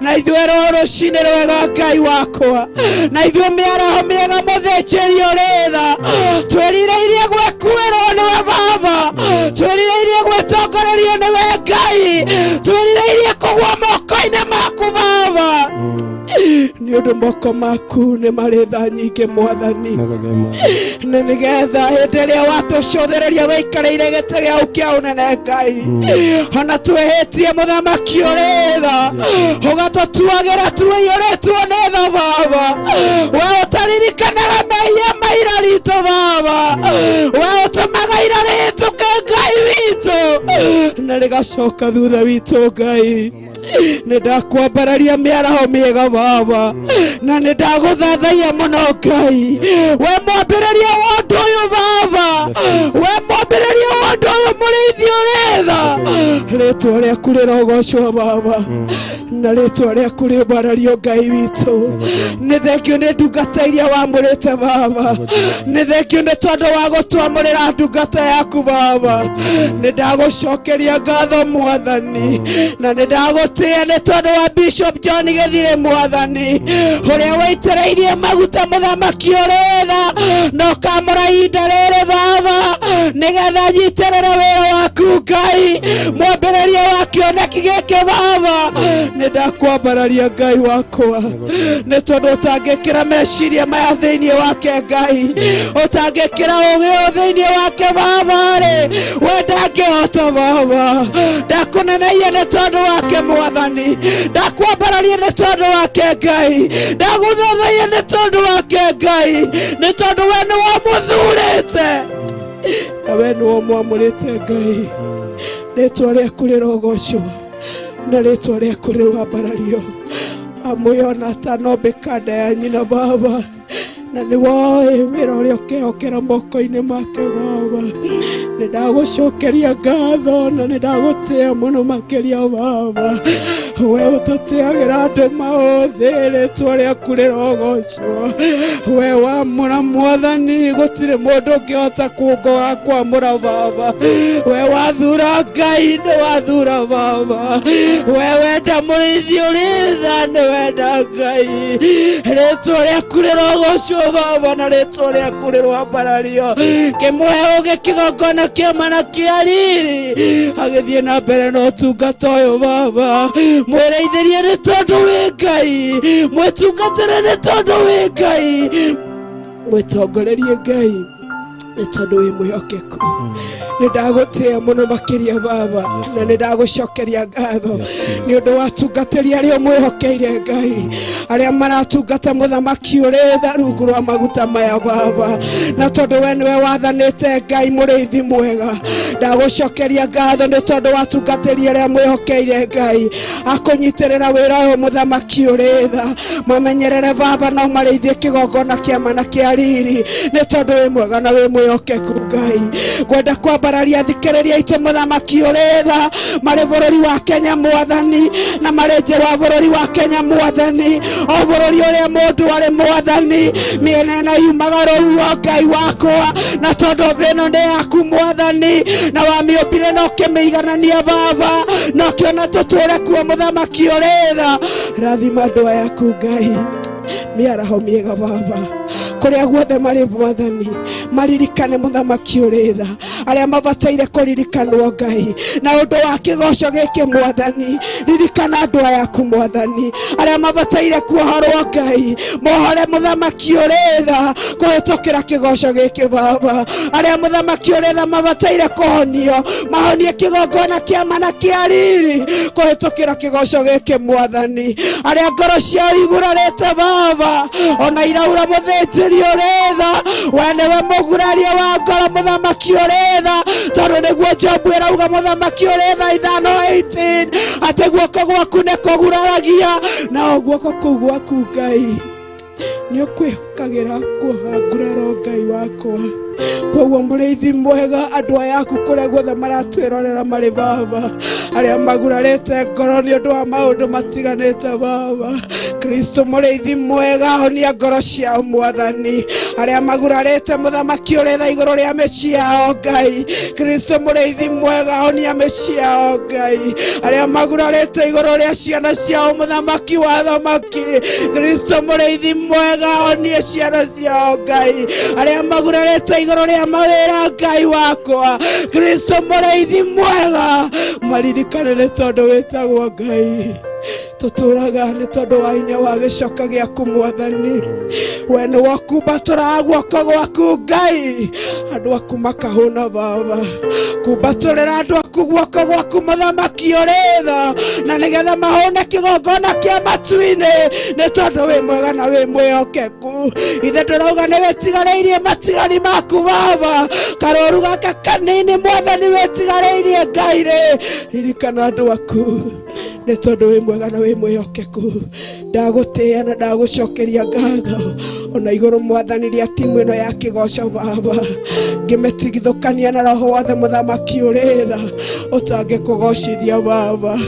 na ithuĩ rũrũ rũcinĩ rwega Ngai wakwa, na ithuĩ mĩaraho mĩega mũthĩnjĩri ũrĩ tha, twĩrirĩirie gwĩkuĩrwo nĩwe Baba, twĩrirĩirie gwĩtongorerio nĩwe Ngai, twĩrirĩirie kũgwa moko-inĩ maku Baba, nĩ ũndũ moko maku nĩ marĩ tha nyingĩ Mwathani, na nĩgetha hĩndĩ ĩrĩa watũcũthĩrĩria wĩikarĩire gĩtĩ gĩaku kĩa ũnene Ngai, ona twĩhĩtie mũthamaki ũrĩ tha, ũgatũtuagĩra tuiyũrĩtwo nĩ tha Baba. We ũtaririkanaga mehia ma ira ritũ Baba, we ũtũmaga ira rĩhĩtũke Ngai witũ na rĩgacoka thutha witũ Ngai. Nĩ ndakwambararia mĩaraho mĩega Baba, na nĩ ndagũthathaiya mũno Ngai. We mwambĩrĩria wa ũndũ ũyũ Baba, we mwambĩrĩria wa ũndũ ũyũ mũrĩithi ũrĩ tha, rĩtwa rĩaku rĩrogocwo Baba, na rĩtwa rĩaku rĩmbarario Ngai witũ. Nĩ thengio nĩ ndungata iria wamũrĩte Baba, nĩ thengio nĩ tondũ wa gũtwamũrĩra ndungata yaku Baba. Nĩ ndagũcokeria ngatho Mwathani, na nĩ ndagũtĩĩa nĩ tondũ wa Bishop John Gĩthirĩ Mwathani, ũrĩa waitĩrĩirie maguta mũthamaki ũrĩ tha, na ũkamũra ihinda rĩrĩ Baba, nĩgetha nyitĩrĩre wĩra waku Ngai, mwambĩrĩria wa kĩoneki gĩkĩ Baba. Nĩ ndakwambararia Ngai wakwa, nĩ tondũ ũtangĩkĩra meciria maya thĩinĩ wake Ngai, ũtangĩkĩra ũgĩ ũyũ thĩinĩ wake Baba rĩ, we ndangĩhota Baba. Ndakũneneia nĩ tondũ wake Mwathani, ndakwambararia nĩ tondũ wake Ngai, ndagũthathaiya nĩ tondũ wake Ngai, nĩ tondũ we nĩ wamũthurĩte na we nĩ wamwamũrĩte Ngai. Rĩtwa rĩaku rĩrogocwo na rĩtwa rĩaku rĩwambarario. Amũyona atanombĩka nda ya nyina Baba, na nĩ woĩ wĩra ũrĩa ũkehokera moko-inĩ make Baba. Nĩ ndagũcokeria ngatho na nĩ ndagũtĩĩa mũno makĩria Baba. We ũtatĩagĩra andũ maũthĩ, rĩtwa rĩaku rĩrogocwo. We wamũra Mwathani, gũtirĩ mũndũ ũngĩhota kũngoga kwamũra Baba. We wathura Ngai, nĩ wathura Baba. We wenda mũrĩithi ũrĩ tha, nĩ wenda Ngai. Rĩtwa rĩaku rĩrogocwo Baba, na rĩtwa rĩaku rĩrwambarario. Kĩmũhe ũgĩ kĩgongona kĩa na kĩa riri, agĩthiĩ na mbere na ũtungata ũyũ Baba. Mwĩrĩithĩrie nĩ tondũ wĩ Ngai, mwĩtungatĩre nĩ tondũ wĩ Ngai, mwĩtongorerie Ngai nĩ tondũ wĩ mwĩhokeku. Nĩ ndagũtĩĩa mũno makĩria Baba, na nĩ ndagũcokeria ngatho nĩ ũndũ wa atungatĩri arĩa ũmwĩhokeire Ngai, arĩa maratungata mũthamaki ũrĩ tha rungu rwa maguta maya Baba, na tondũ we nĩwe wathanĩte Ngai mũrĩithi mwega. Ndagũcokeria ngatho nĩ tondũ wa atungatĩri arĩa mwĩhokeire Ngai akũnyitĩrĩra wĩra ũyũ mũthamaki ũrĩ tha, mamenyerere Baba na ũmarĩithie kĩgongona kĩa ma na kĩa riri, nĩ tondũ wĩ mwega na wĩ mwĩhokeku Ngai. Ngwenda kwambararia thikĩrĩria aitũ mũthamaki ũrĩ tha marĩ bũrũri wa Kenya Mwathani, na marĩ nja wa bũrũri wa Kenya Mwathani, o bũrũri ũrĩa mũndũ arĩ Mwathani, mĩena ĩno yumaga rũhuho Ngai wakwa, na tondũ thĩ ĩno nĩ yaku Mwathani, na wamĩũmbire na ũkĩmĩiganania Baba, na ũkĩona tũtũre kuo mũthamaki ũrĩ tha. Rathima andũ aya aku Ngai, mĩaraho mĩega Baba, kũrĩa guothe marĩ Mwathani, Maririkane mũthamaki ũrĩ tha, arĩa mabataire kũririkanwo Ngai. Na ũndũ wa kĩgoco gĩkĩ mwathani, ririkana andũ aya aku mwathani, arĩa mabataire kuohorwo Ngai, mohore mũthamaki ũrĩ tha kũhĩtũkĩra kĩgoco gĩkĩ baba. Arĩa mũthamaki ũrĩ tha mabataire kũhonio, mahonie kĩgongona kĩa mana kĩa riri kũhĩtũkĩra kĩgoco gĩkĩ mwathani. Arĩa ngoro ciao igurarĩte baba, ona iraura mũthĩnjĩri ũrĩ tha, we nĩwe mũguraria wa ngoro mũthamaki ũrĩ tha, tondũ nĩguo Jobu ĩrauga mũthamaki ũrĩ tha 5:18 atĩ guoko gwaku nĩ kũguraragia, na o guoko kũu gwaku Ngai nĩ ũkwĩhokagĩra kuoha nguraro Ngai wakwa. Koguo mũrĩithi mwega, andũ aya aku kũrĩa guothe maratwĩrorera marĩ baba, arĩa magurarĩte ngoro nĩ ũndũ wa maũndũ matiganĩte baba, Kristo mũrĩithi mwega, honia ngoro ciao mwathani. Arĩa magurarĩte mũthamaki ũrĩ tha igũrũ rĩa mĩciĩ yao Ngai, Kristo mũrĩithi mwega, honia mĩciĩ yao Ngai. Arĩa magurarĩte igũrũ rĩa ciana ciao mũthamaki wa thamaki, Kristo mũrĩithi mwega, honie ciana ciao Ngai. Arĩa magurarĩte igũrũ rĩa mawĩra Ngai wakwa, Kristo mũrĩithi mwega, maririkane nĩ tondũ wĩtagwo Ngai. Tũtũraga nĩ tondũ wa hinya wa gĩcoka gĩaku mwathani, we nĩ wakumbatũraga guoko gwaku Ngai, andũ aku makahũna baba. Kumbatũrĩra andũ aku guoko gwaku mũthamaki ũrĩ tha, na nĩgetha mahũne kĩgongona kĩa matu-inĩ, nĩ tondũ wĩ mwega na wĩ mwĩhokeku. Ithe ndũrauga nĩ wĩtigarĩirie matigari maku baba, karũru gaka kanini mwathani wĩtigarĩirie Ngai rĩ, ririkana andũ aku nĩ tondũ wĩ mwega na wĩ mwĩhokeku. Ndagũtĩĩa na ndagũcokeria ngatho ona igũrũ mwathani rĩa timu ĩno ya kĩgoco baba, ngĩmĩtigithũkania na roho wothe mũthamaki ũrĩ tha ũtangĩkũgocithia baba.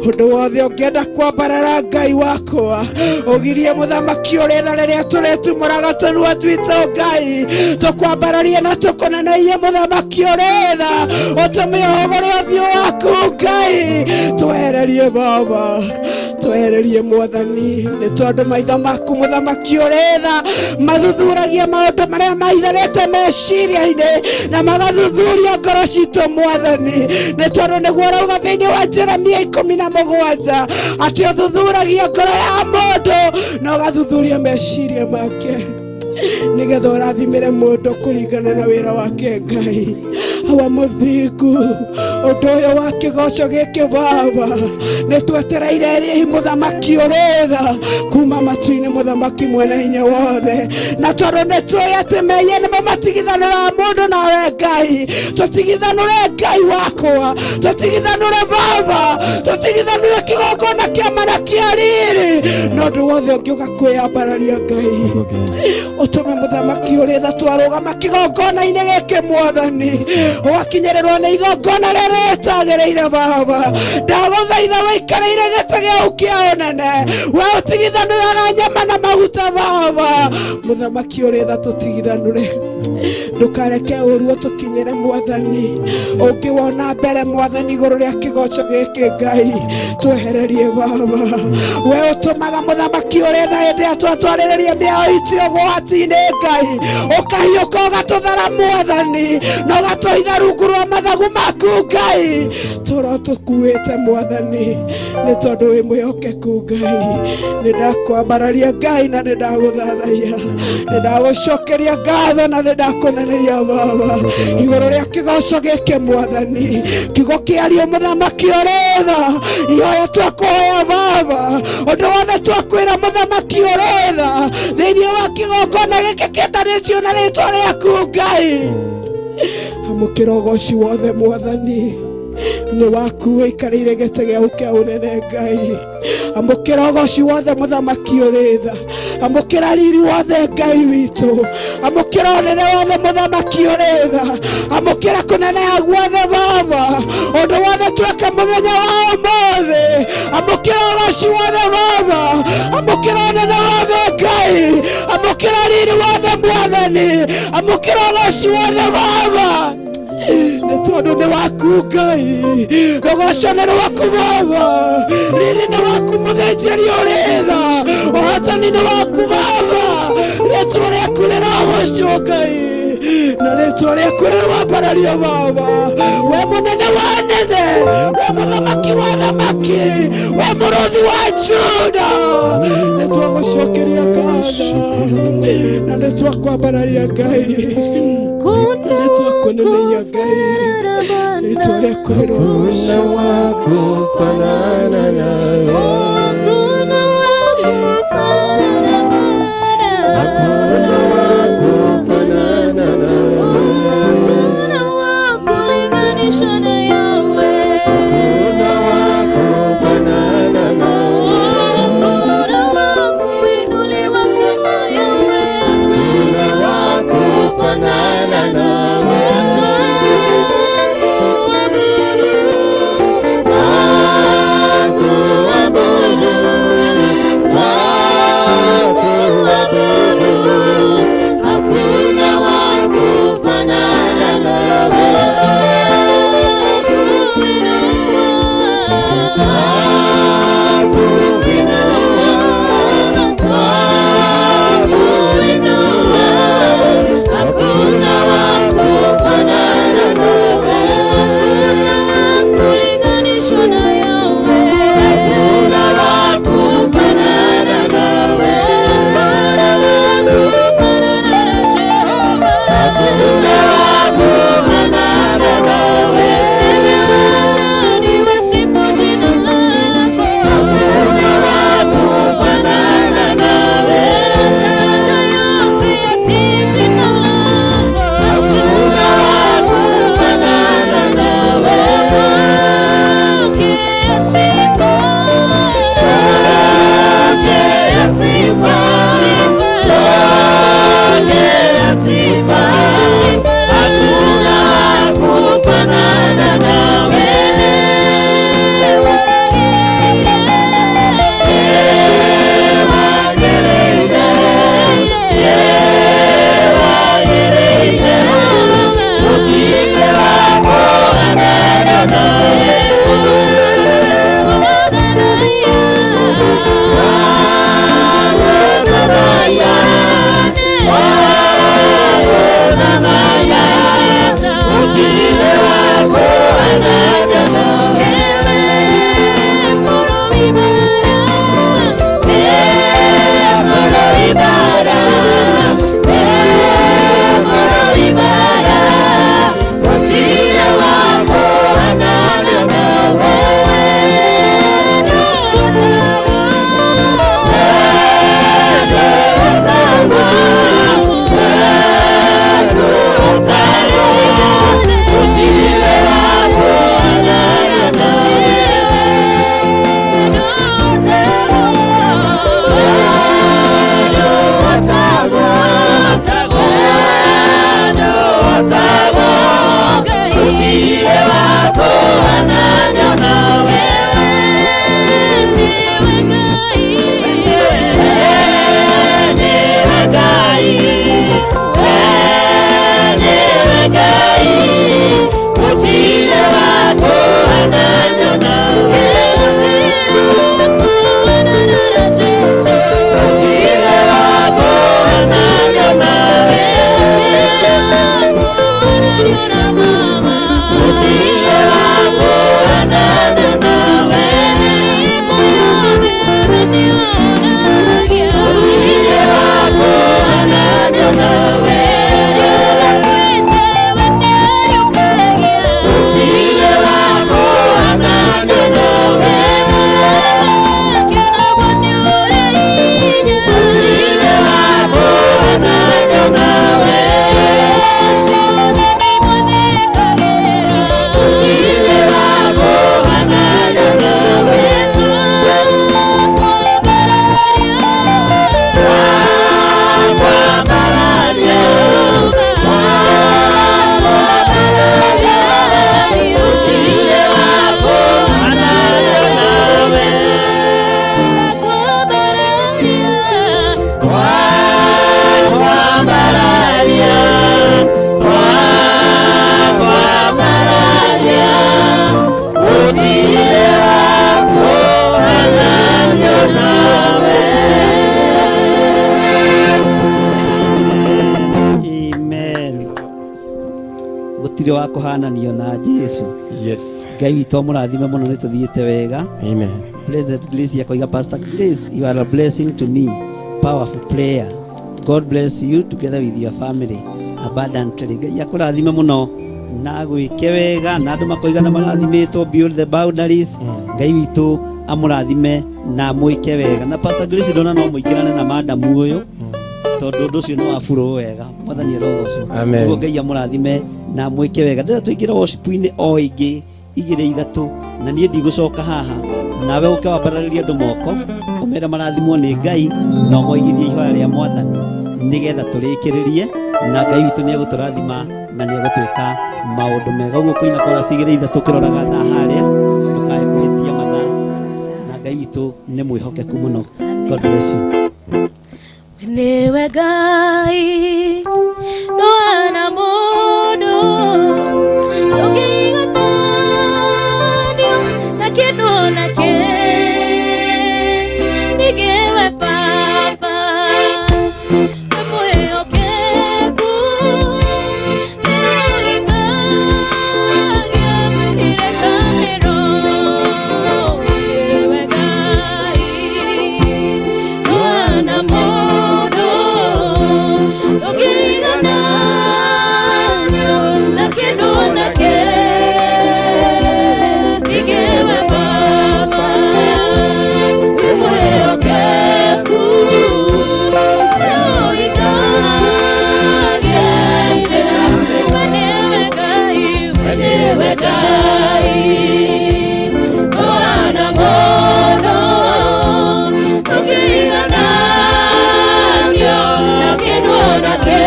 Ũndũ wothe ũngĩenda kwambarara Ngai wakwa, ũgirie mũthamaki ũrĩ tha rĩrĩa tũrĩtumũraga tũnua twitũ Ngai, tũkwambararie na tũkũneneie mũthamaki ũrĩ tha, ũtũme ũhũgũre ũthiũ waku Ngai, twehererie baba, twehererie mwathani, nĩ tondũ maitho maku mũthamaki ũrĩ tha mathuthuragia maũndũ marĩa maitharĩte meciria-inĩ na magathuthuria ngoro citũ mwathani, nĩ tondũ nĩguo ũrauga thĩinĩ wa Jeremia 17 atĩ ũthuthuragia ngoro ya mũndũ na ũgathuthuria meciria make, nĩgetha ũrathimĩre mũndũ kũringana na wĩra wake Ngai. Awa mũthingu, ũndũ ũyũ wa kĩgoco gĩkĩ baba, nĩ twetereire rĩhi mũthamaki ũrĩ tha kuma matu-inĩ, mũthamaki mwene hinya wothe, na tondũ nĩ tũĩ atĩ mehia nĩmo matigithanũraga mũndũ nawe Ngai, tũtigithanũre Ngai wakwa, tũtigithanũre baba, tũtigithanũre kĩgongona kĩa mana kĩa riri, na ũndũ wothe ũngĩũka kwĩyambararia Ngai, ũtũme mũthamaki ũrĩ tha twarũgama kĩgongona-inĩ gĩkĩ mwathani, ũgakinyĩrĩrwo nĩ igongona rĩrĩa rĩtagĩrĩire baba. Ndagũthaitha wĩikarĩire gĩtĩ gĩaku kĩa ũnene, we ũtigithanũraga nyama na maguta baba, mũthamaki ũrĩ tha tũtigithanũre, ndũkareke ũru ũtũkinyĩre mwathani. Ũngĩwona mbere mwathani igũrũ rĩa kĩgoco gĩkĩ Ngai, twehererie baba. We ũtũmaga mũthamaki ũrĩ tha hĩndĩ ĩrĩa twatwarĩrĩria mĩao itũ ũgwati-inĩ Ngai, ũkahiũka ũgatũthara mwathani, na ũgatũhitha rungu rwa mathagu maku Ngai, tũra tũkuĩte mwathani, nĩ tondũ wĩ mwĩhokeku Ngai. Nĩ ndakwambararia Ngai na nĩ ndagũthathaiya, nĩ ndagũcokeria ngatho na nĩ ndakũneneia baba igũrũ rĩa kĩgoco gĩkĩ mwathani, kiugo kĩario mũthamaki ũrĩ tha, ihoya twakũhoya baba, ũndũ wothe twakwĩra mũthamaki ũrĩ tha thĩinĩ wa kĩgongona gĩkĩ kĩtanĩtio na rĩtwa rĩaku Ngai, amũkĩra ũgoci wothe mwathani, nĩ waku wĩikarĩire gĩtĩ gĩaku kĩa ũnene Ngai. Amũkĩra ũgoci wothe mũthamaki ũrĩ tha, amũkĩra riri wothe Ngai witũ, amũkĩra ũnene wothe mũthamaki ũrĩ tha, amũkĩra kũneneha guothe baba, ũndũ wothe tweka mũthenya wa ũmũthĩ, amũkĩra ũgoci wothe baba, amũkĩra ũnene wothe Ngai, amũkĩra riri wothe mwathani, amũkĩra ũgoci wothe baba, nĩ tondũ nĩ waku Ngai, rũgoco nĩ rwaku baba, riri nĩ waku mũthĩnjĩri ũrĩ tha, ũhotani nĩ waku baba, rĩtwa rĩaku rĩragocwo Ngai. Na rĩtwa rĩaku rĩrwambarario Baba. We mũnene wa anene, we mũthamaki wa athamaki, we mũrũthi wa Juda, nĩ twagũcokeria ngatho na nĩ twakwambararia Ngai, nĩ twakũneneia Ngai, rĩtwa rĩaku rĩrogocwo. Kufanana nawe, hakuna wa kufanana nawe, Hakuna wa kulinganishwa na Yahweh. hakuna wa kufanana nawe, Hakuna wa kuinuliwa kama Yahweh. hakuna wa kufanana nawe. Twakuabudu, Gũtirĩ wa kũhananio na Jesu. Yes. Ngai witũ amũrathime mũno, nĩ tũthiĩte wega. Amen. Blessed Grace akoiga, Pastor Grace, you are a blessing to me, powerful prayer. God bless you together with your family abundantly. Ngai akũrathime mũno na gwĩke wega, na andũ makoiga na marathimĩtwo beyond the boundaries. Ngai witũ amũrathime na mwĩke wega. Na Pastor Grace, ndona no mũingĩrane na madamu ũyũ, tondũ ũndũ ũcio nĩ wa burũ wega. Mwathani arogocwo. Amen. Nĩguo Ngai amũrathime na mwĩke wega. Ndĩrenda tũingĩre worship-inĩ o ĩngĩ igĩrĩ ithatũ, na niĩ ndigũcoka haha, nawe ũke wambararĩrie andũ moko, ũmere marathimwo nĩ Ngai, na ũmoigithie ihoya rĩa Mwathani, nĩgetha tũrĩkĩrĩrie, na Ngai witũ nĩ egũtũrathima na nĩ egũtwĩka maũndũ mega. Ũguo kũina chorus igĩrĩ ithatũ ũkĩroraga thaa harĩa, ndũkae kũhĩtia mathaa, na Ngai witũ nĩ mwĩhokeku mũno. God bless you. Niwe Ngai ndwana mũndũ ndũngĩigananio na kĩndũ nakĩ, ningĩwe Baba wĩ mwĩhokeku, nĩũhingagia irĩkanĩro. Niwe Ngai ndwana mũndũ ndũngĩigananio na kĩndũ nakĩ, ningĩwe Baba wĩ mwĩhokeku, nĩũhingagia ciĩranĩro. Niwe Ngai, we niwe Ngai ndwana mũndũ ndũngĩigananio na kĩndũ nakĩ,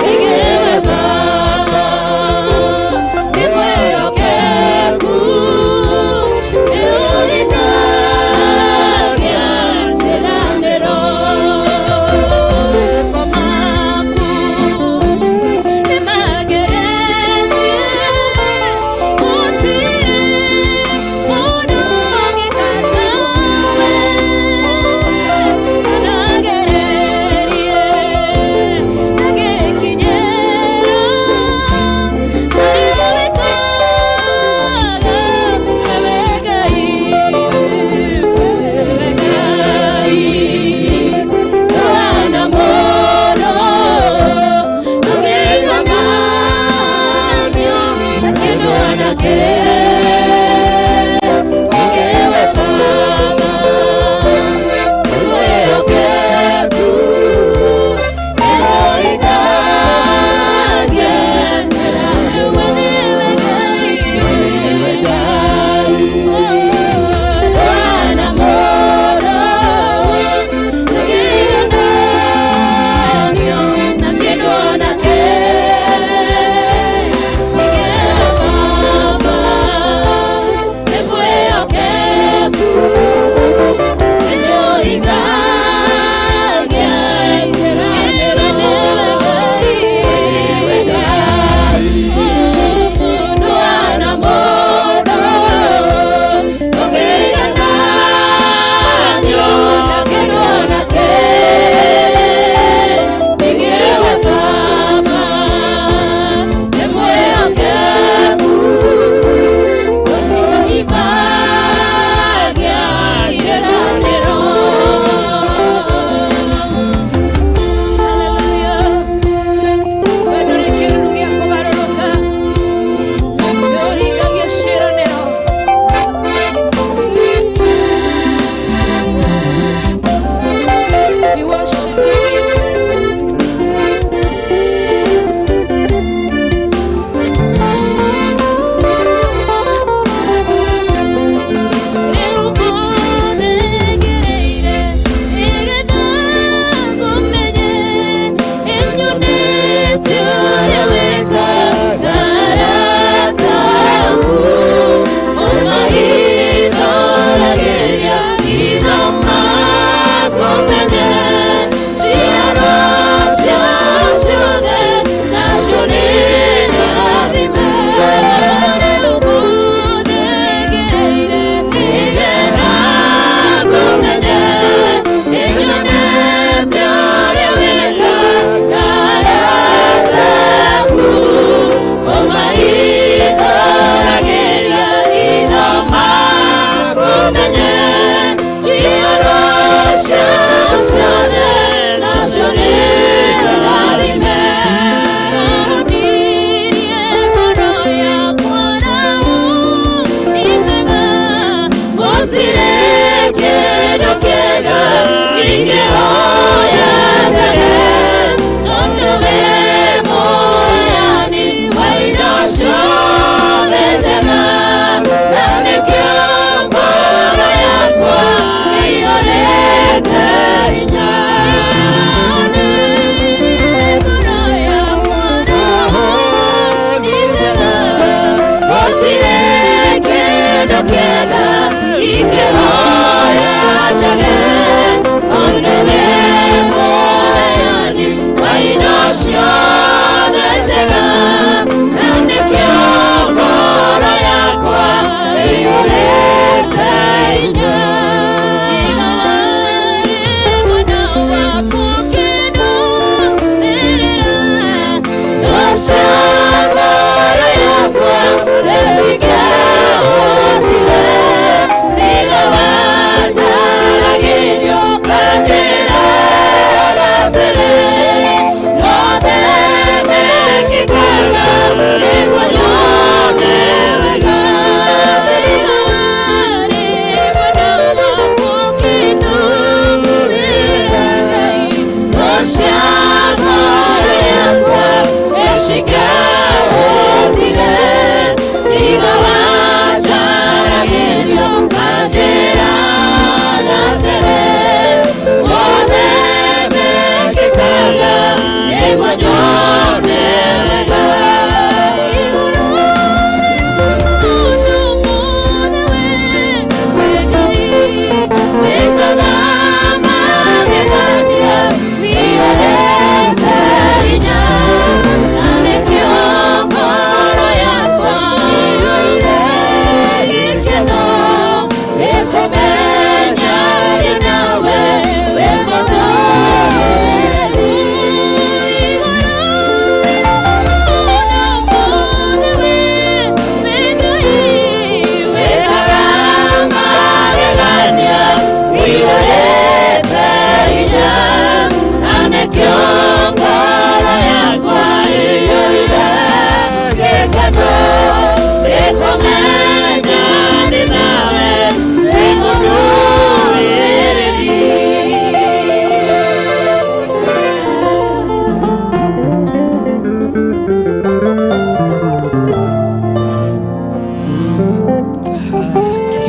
ningĩwe Baba wĩ mwĩhokeku, nĩũhingagia ciĩranĩro. Meko maku nĩmageretie, gũtirĩ mũndũ ũngĩka tawe, ndanagererie na gĩkinyĩra harĩa wĩkaga. Wewe Ngai, wewe Ngai ndwana mũndũ ndũngĩigananio na kĩndũ nakĩ, ningĩwe Baba wĩ mwĩhokeku, nĩũhingagia ciĩranĩro. We niwe Ngai, we niwe Ngai ndwana mũndũ ndũngĩigananio na kĩndũ nakĩ, ningĩwe Baba.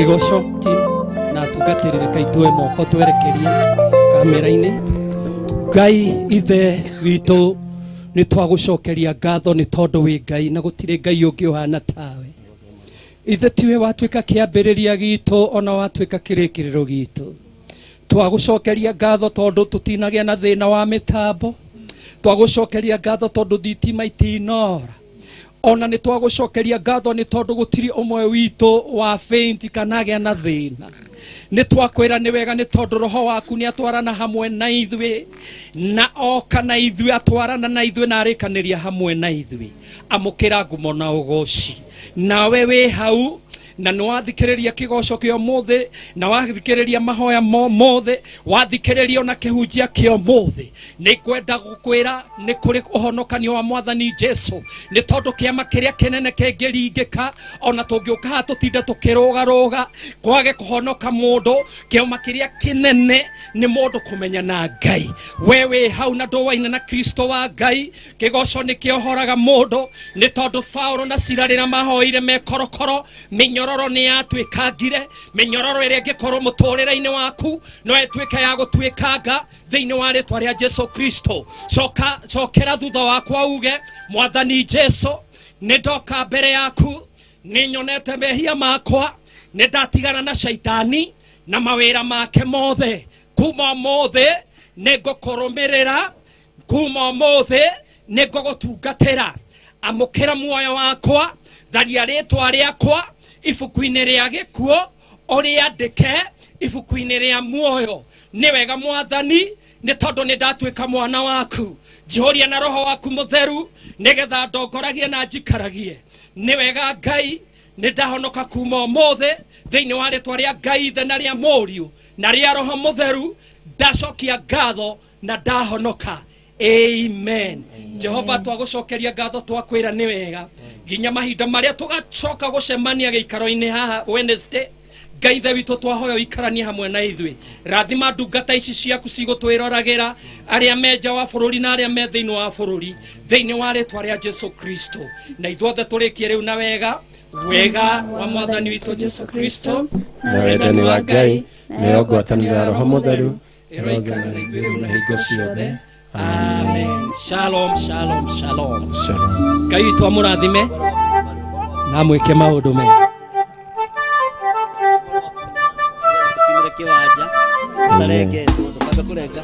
Kĩgoco team na atungatĩri reke itue moko twerekerie kamera-inĩ. Ngai ithe witũ, nĩ twagũcokeria ngatho nĩ tondũ wĩ Ngai na gũtirĩ Ngai ũngĩ ũhana tawe. Ithe tiwe watuĩka kĩambĩrĩria gitũ ona watuĩka kĩrĩkĩrĩro gitũ. Twagũcokeria ngatho tondũ tũtinagĩa na thĩna wa mĩtambo. Twagũcokeria ngatho tondũ thitima itinora. Ona nĩ twagũcokeria ngatho nĩ tondũ gũtirĩ ũmwe witũ wa faint kana agĩa na thĩna. Nĩ twakwĩra nĩ wega nĩ tondũ roho waku nĩ atwarana hamwe na ithuĩ, na oka na ithuĩ atwarana na ithuĩ na arĩkanĩria hamwe na ithuĩ. Amũkĩra ngumo na ũgoci. Nawe wĩ hau na nĩ wathikĩrĩria kĩgoco kĩa ũmũthĩ, na wathikĩrĩria mahoya mothe, wathikĩrĩria ona kĩhunjia kĩa ũmũthĩ, nĩ ngwenda gũkwĩra nĩ kũrĩ ũhonokanio wa Mwathani Jesu, nĩ tondũ kĩama kĩrĩa kĩnene kĩngĩringĩka ona tũngĩũka haha tũtinde tũkĩrũgarũga kwage kũhonoka mũndũ, kĩama kĩrĩa kĩnene nĩ mũndũ kũmenya na Ngai. We wĩ hau na ndũwaine na Kristo wa Ngai, kĩgoco nĩ kĩohoraga mũndũ, nĩ tondũ Paulo na Sila rĩrĩa mahoire me korokoro, mĩnyororo nĩ yatuĩkangire. Mĩnyororo ĩrĩa ĩngĩkorwo mũtũrĩre-inĩ waku no ĩtuĩke ya gũtuĩkanga thĩinĩ wa rĩtwa rĩa Jesu Kristo. Coka, cokera thutha wakwa uge, Mwathani Jesu, nĩ ndoka mbere yaku, nĩ nyonete mehia makwa, nĩ ndatigana na shaitani na mawĩra make mothe. Kuma ũmũthĩ nĩ ngũkũrũmĩrĩra, kuma ũmũthĩ nĩ ngũgũtungatĩra. Amũkĩra muoyo wakwa, tharia rĩtwa rĩakwa ibuku-inĩ rĩa gĩkuũ, ũrĩandĩke ibuku-inĩ rĩa muoyo. Nĩ wega Mwathani, nĩ tondũ nĩ ndatuĩka mwana waku. Njihũria na roho waku mũtheru nĩgetha ndongoragie na njikaragie. Nĩ wega Ngai, nĩ ndahonoka kuma ũmũthĩ thĩinĩ wa rĩtwa rĩa Ngai Ithe na rĩa Mũriũ na rĩa Roho Mũtheru. Ndacokia ngatho na ndahonoka. Amen. Jehova, twagũcokeria ngatho, twakwĩra nĩ wega nginya mahinda marĩa tũgacoka gũcemania gĩikaro-inĩ haha Wednesday. Ngai Ithe witũ, twahoya ũikaranie hamwe na ithuĩ. Rathima ndungata ici ciaku cigũtwĩroragĩra, arĩa me nja wa bũrũri na arĩa me thĩinĩ wa bũrũri, thĩinĩ wa rĩtwa rĩa Jesu Kristo. Na ithuothe tũrĩkie rĩu na wega wega wa Mwathani witũ Jesu Kristo, na wendani wa Ngai, nayo ngwatanĩro ya Roho Mũtheru ĩroikara na ithuĩ rĩu na hingo ciothe. Amen. Shalom, shalom, shalom. Shalom. Ngai witũ amũrathime na amwĩke maũndũ mega. Tũkiumĩre kĩwanja tũtarengetwo, tũkambe kũrenga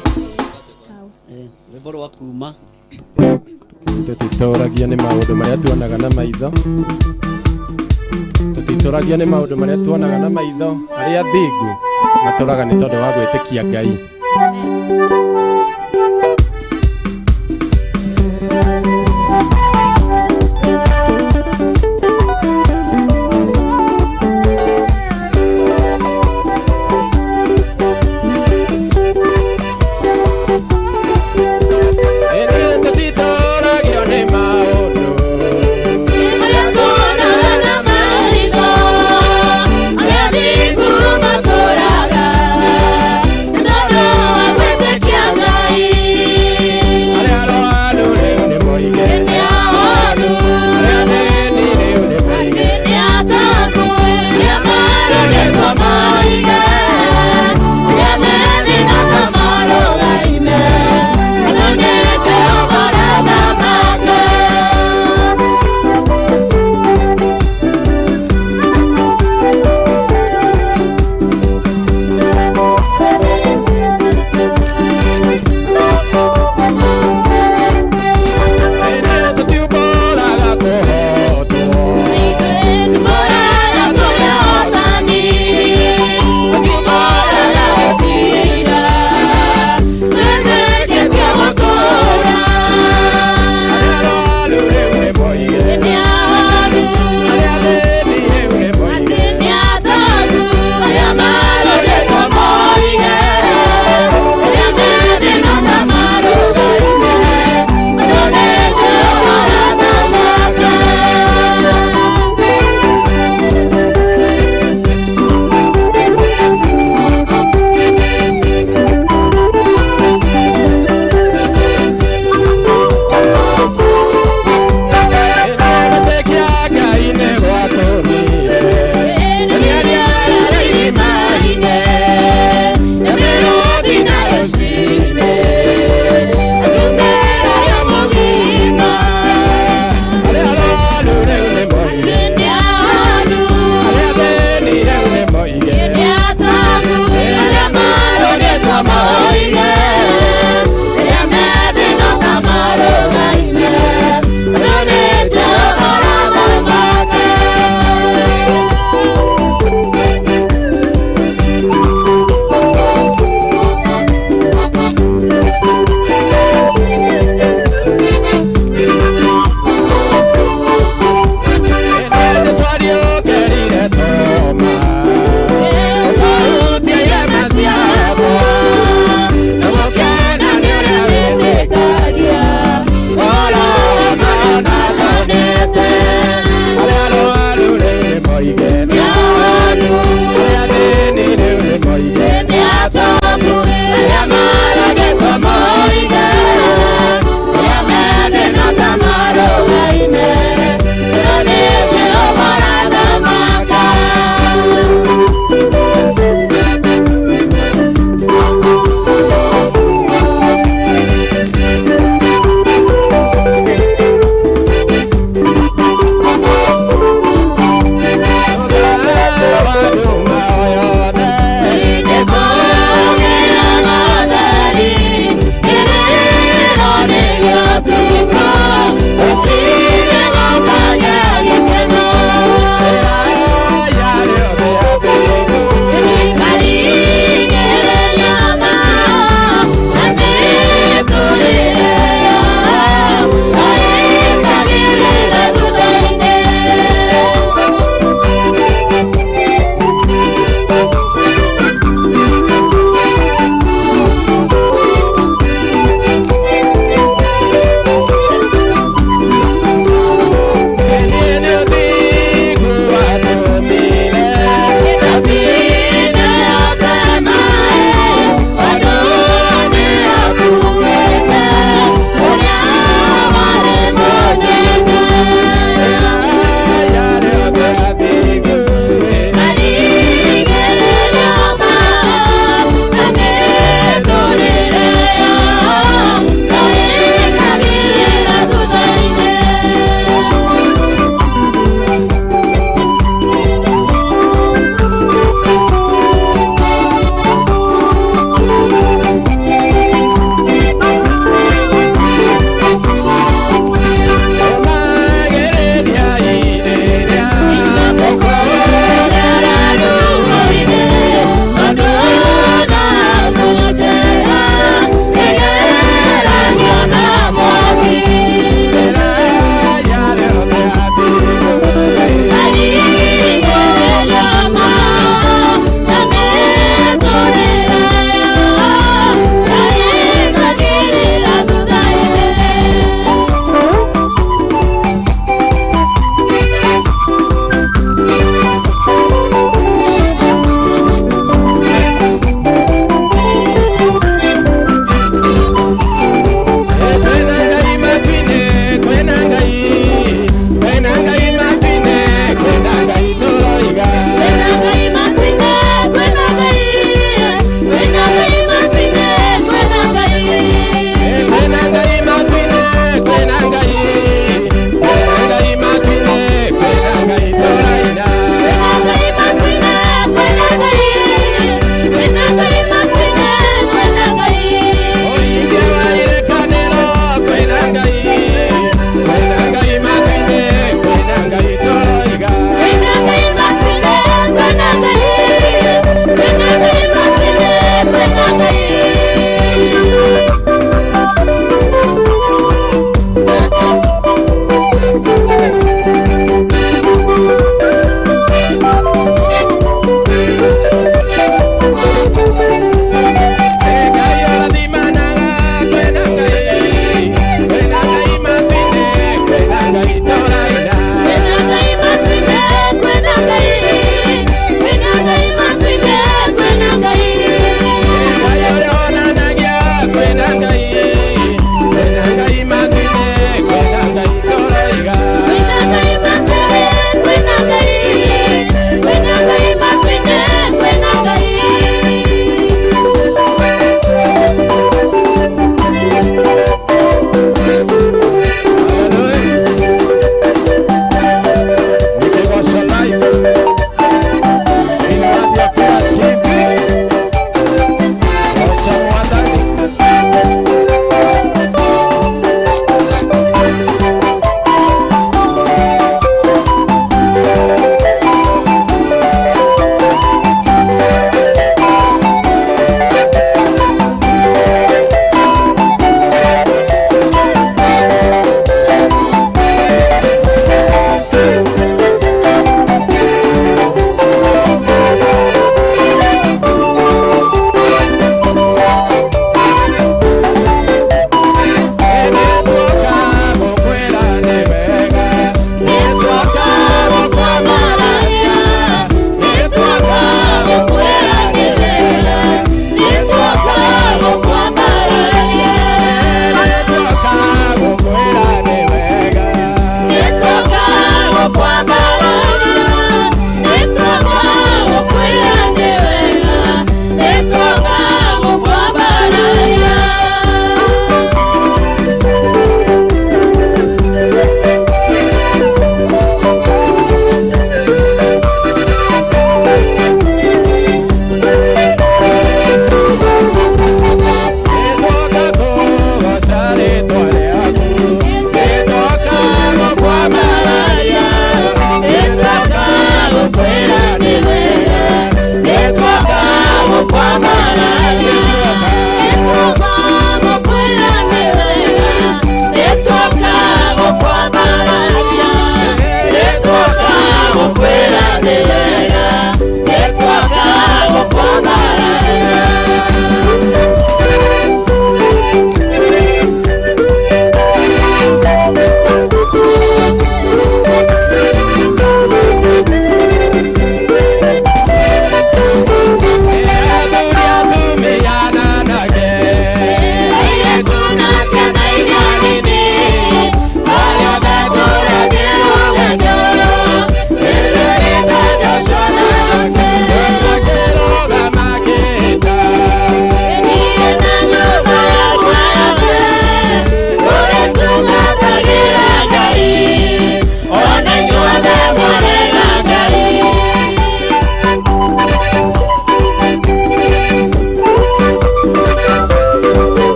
rwĩmbo rwa kuma. Tũtitũragia nĩ maũndũ marĩa tuonaga na maitho, tũtitũragia nĩ maũndũ marĩa tuonaga na maitho. Arĩa thingu matũraga nĩ tondũ wa gwĩtĩkia Ngai.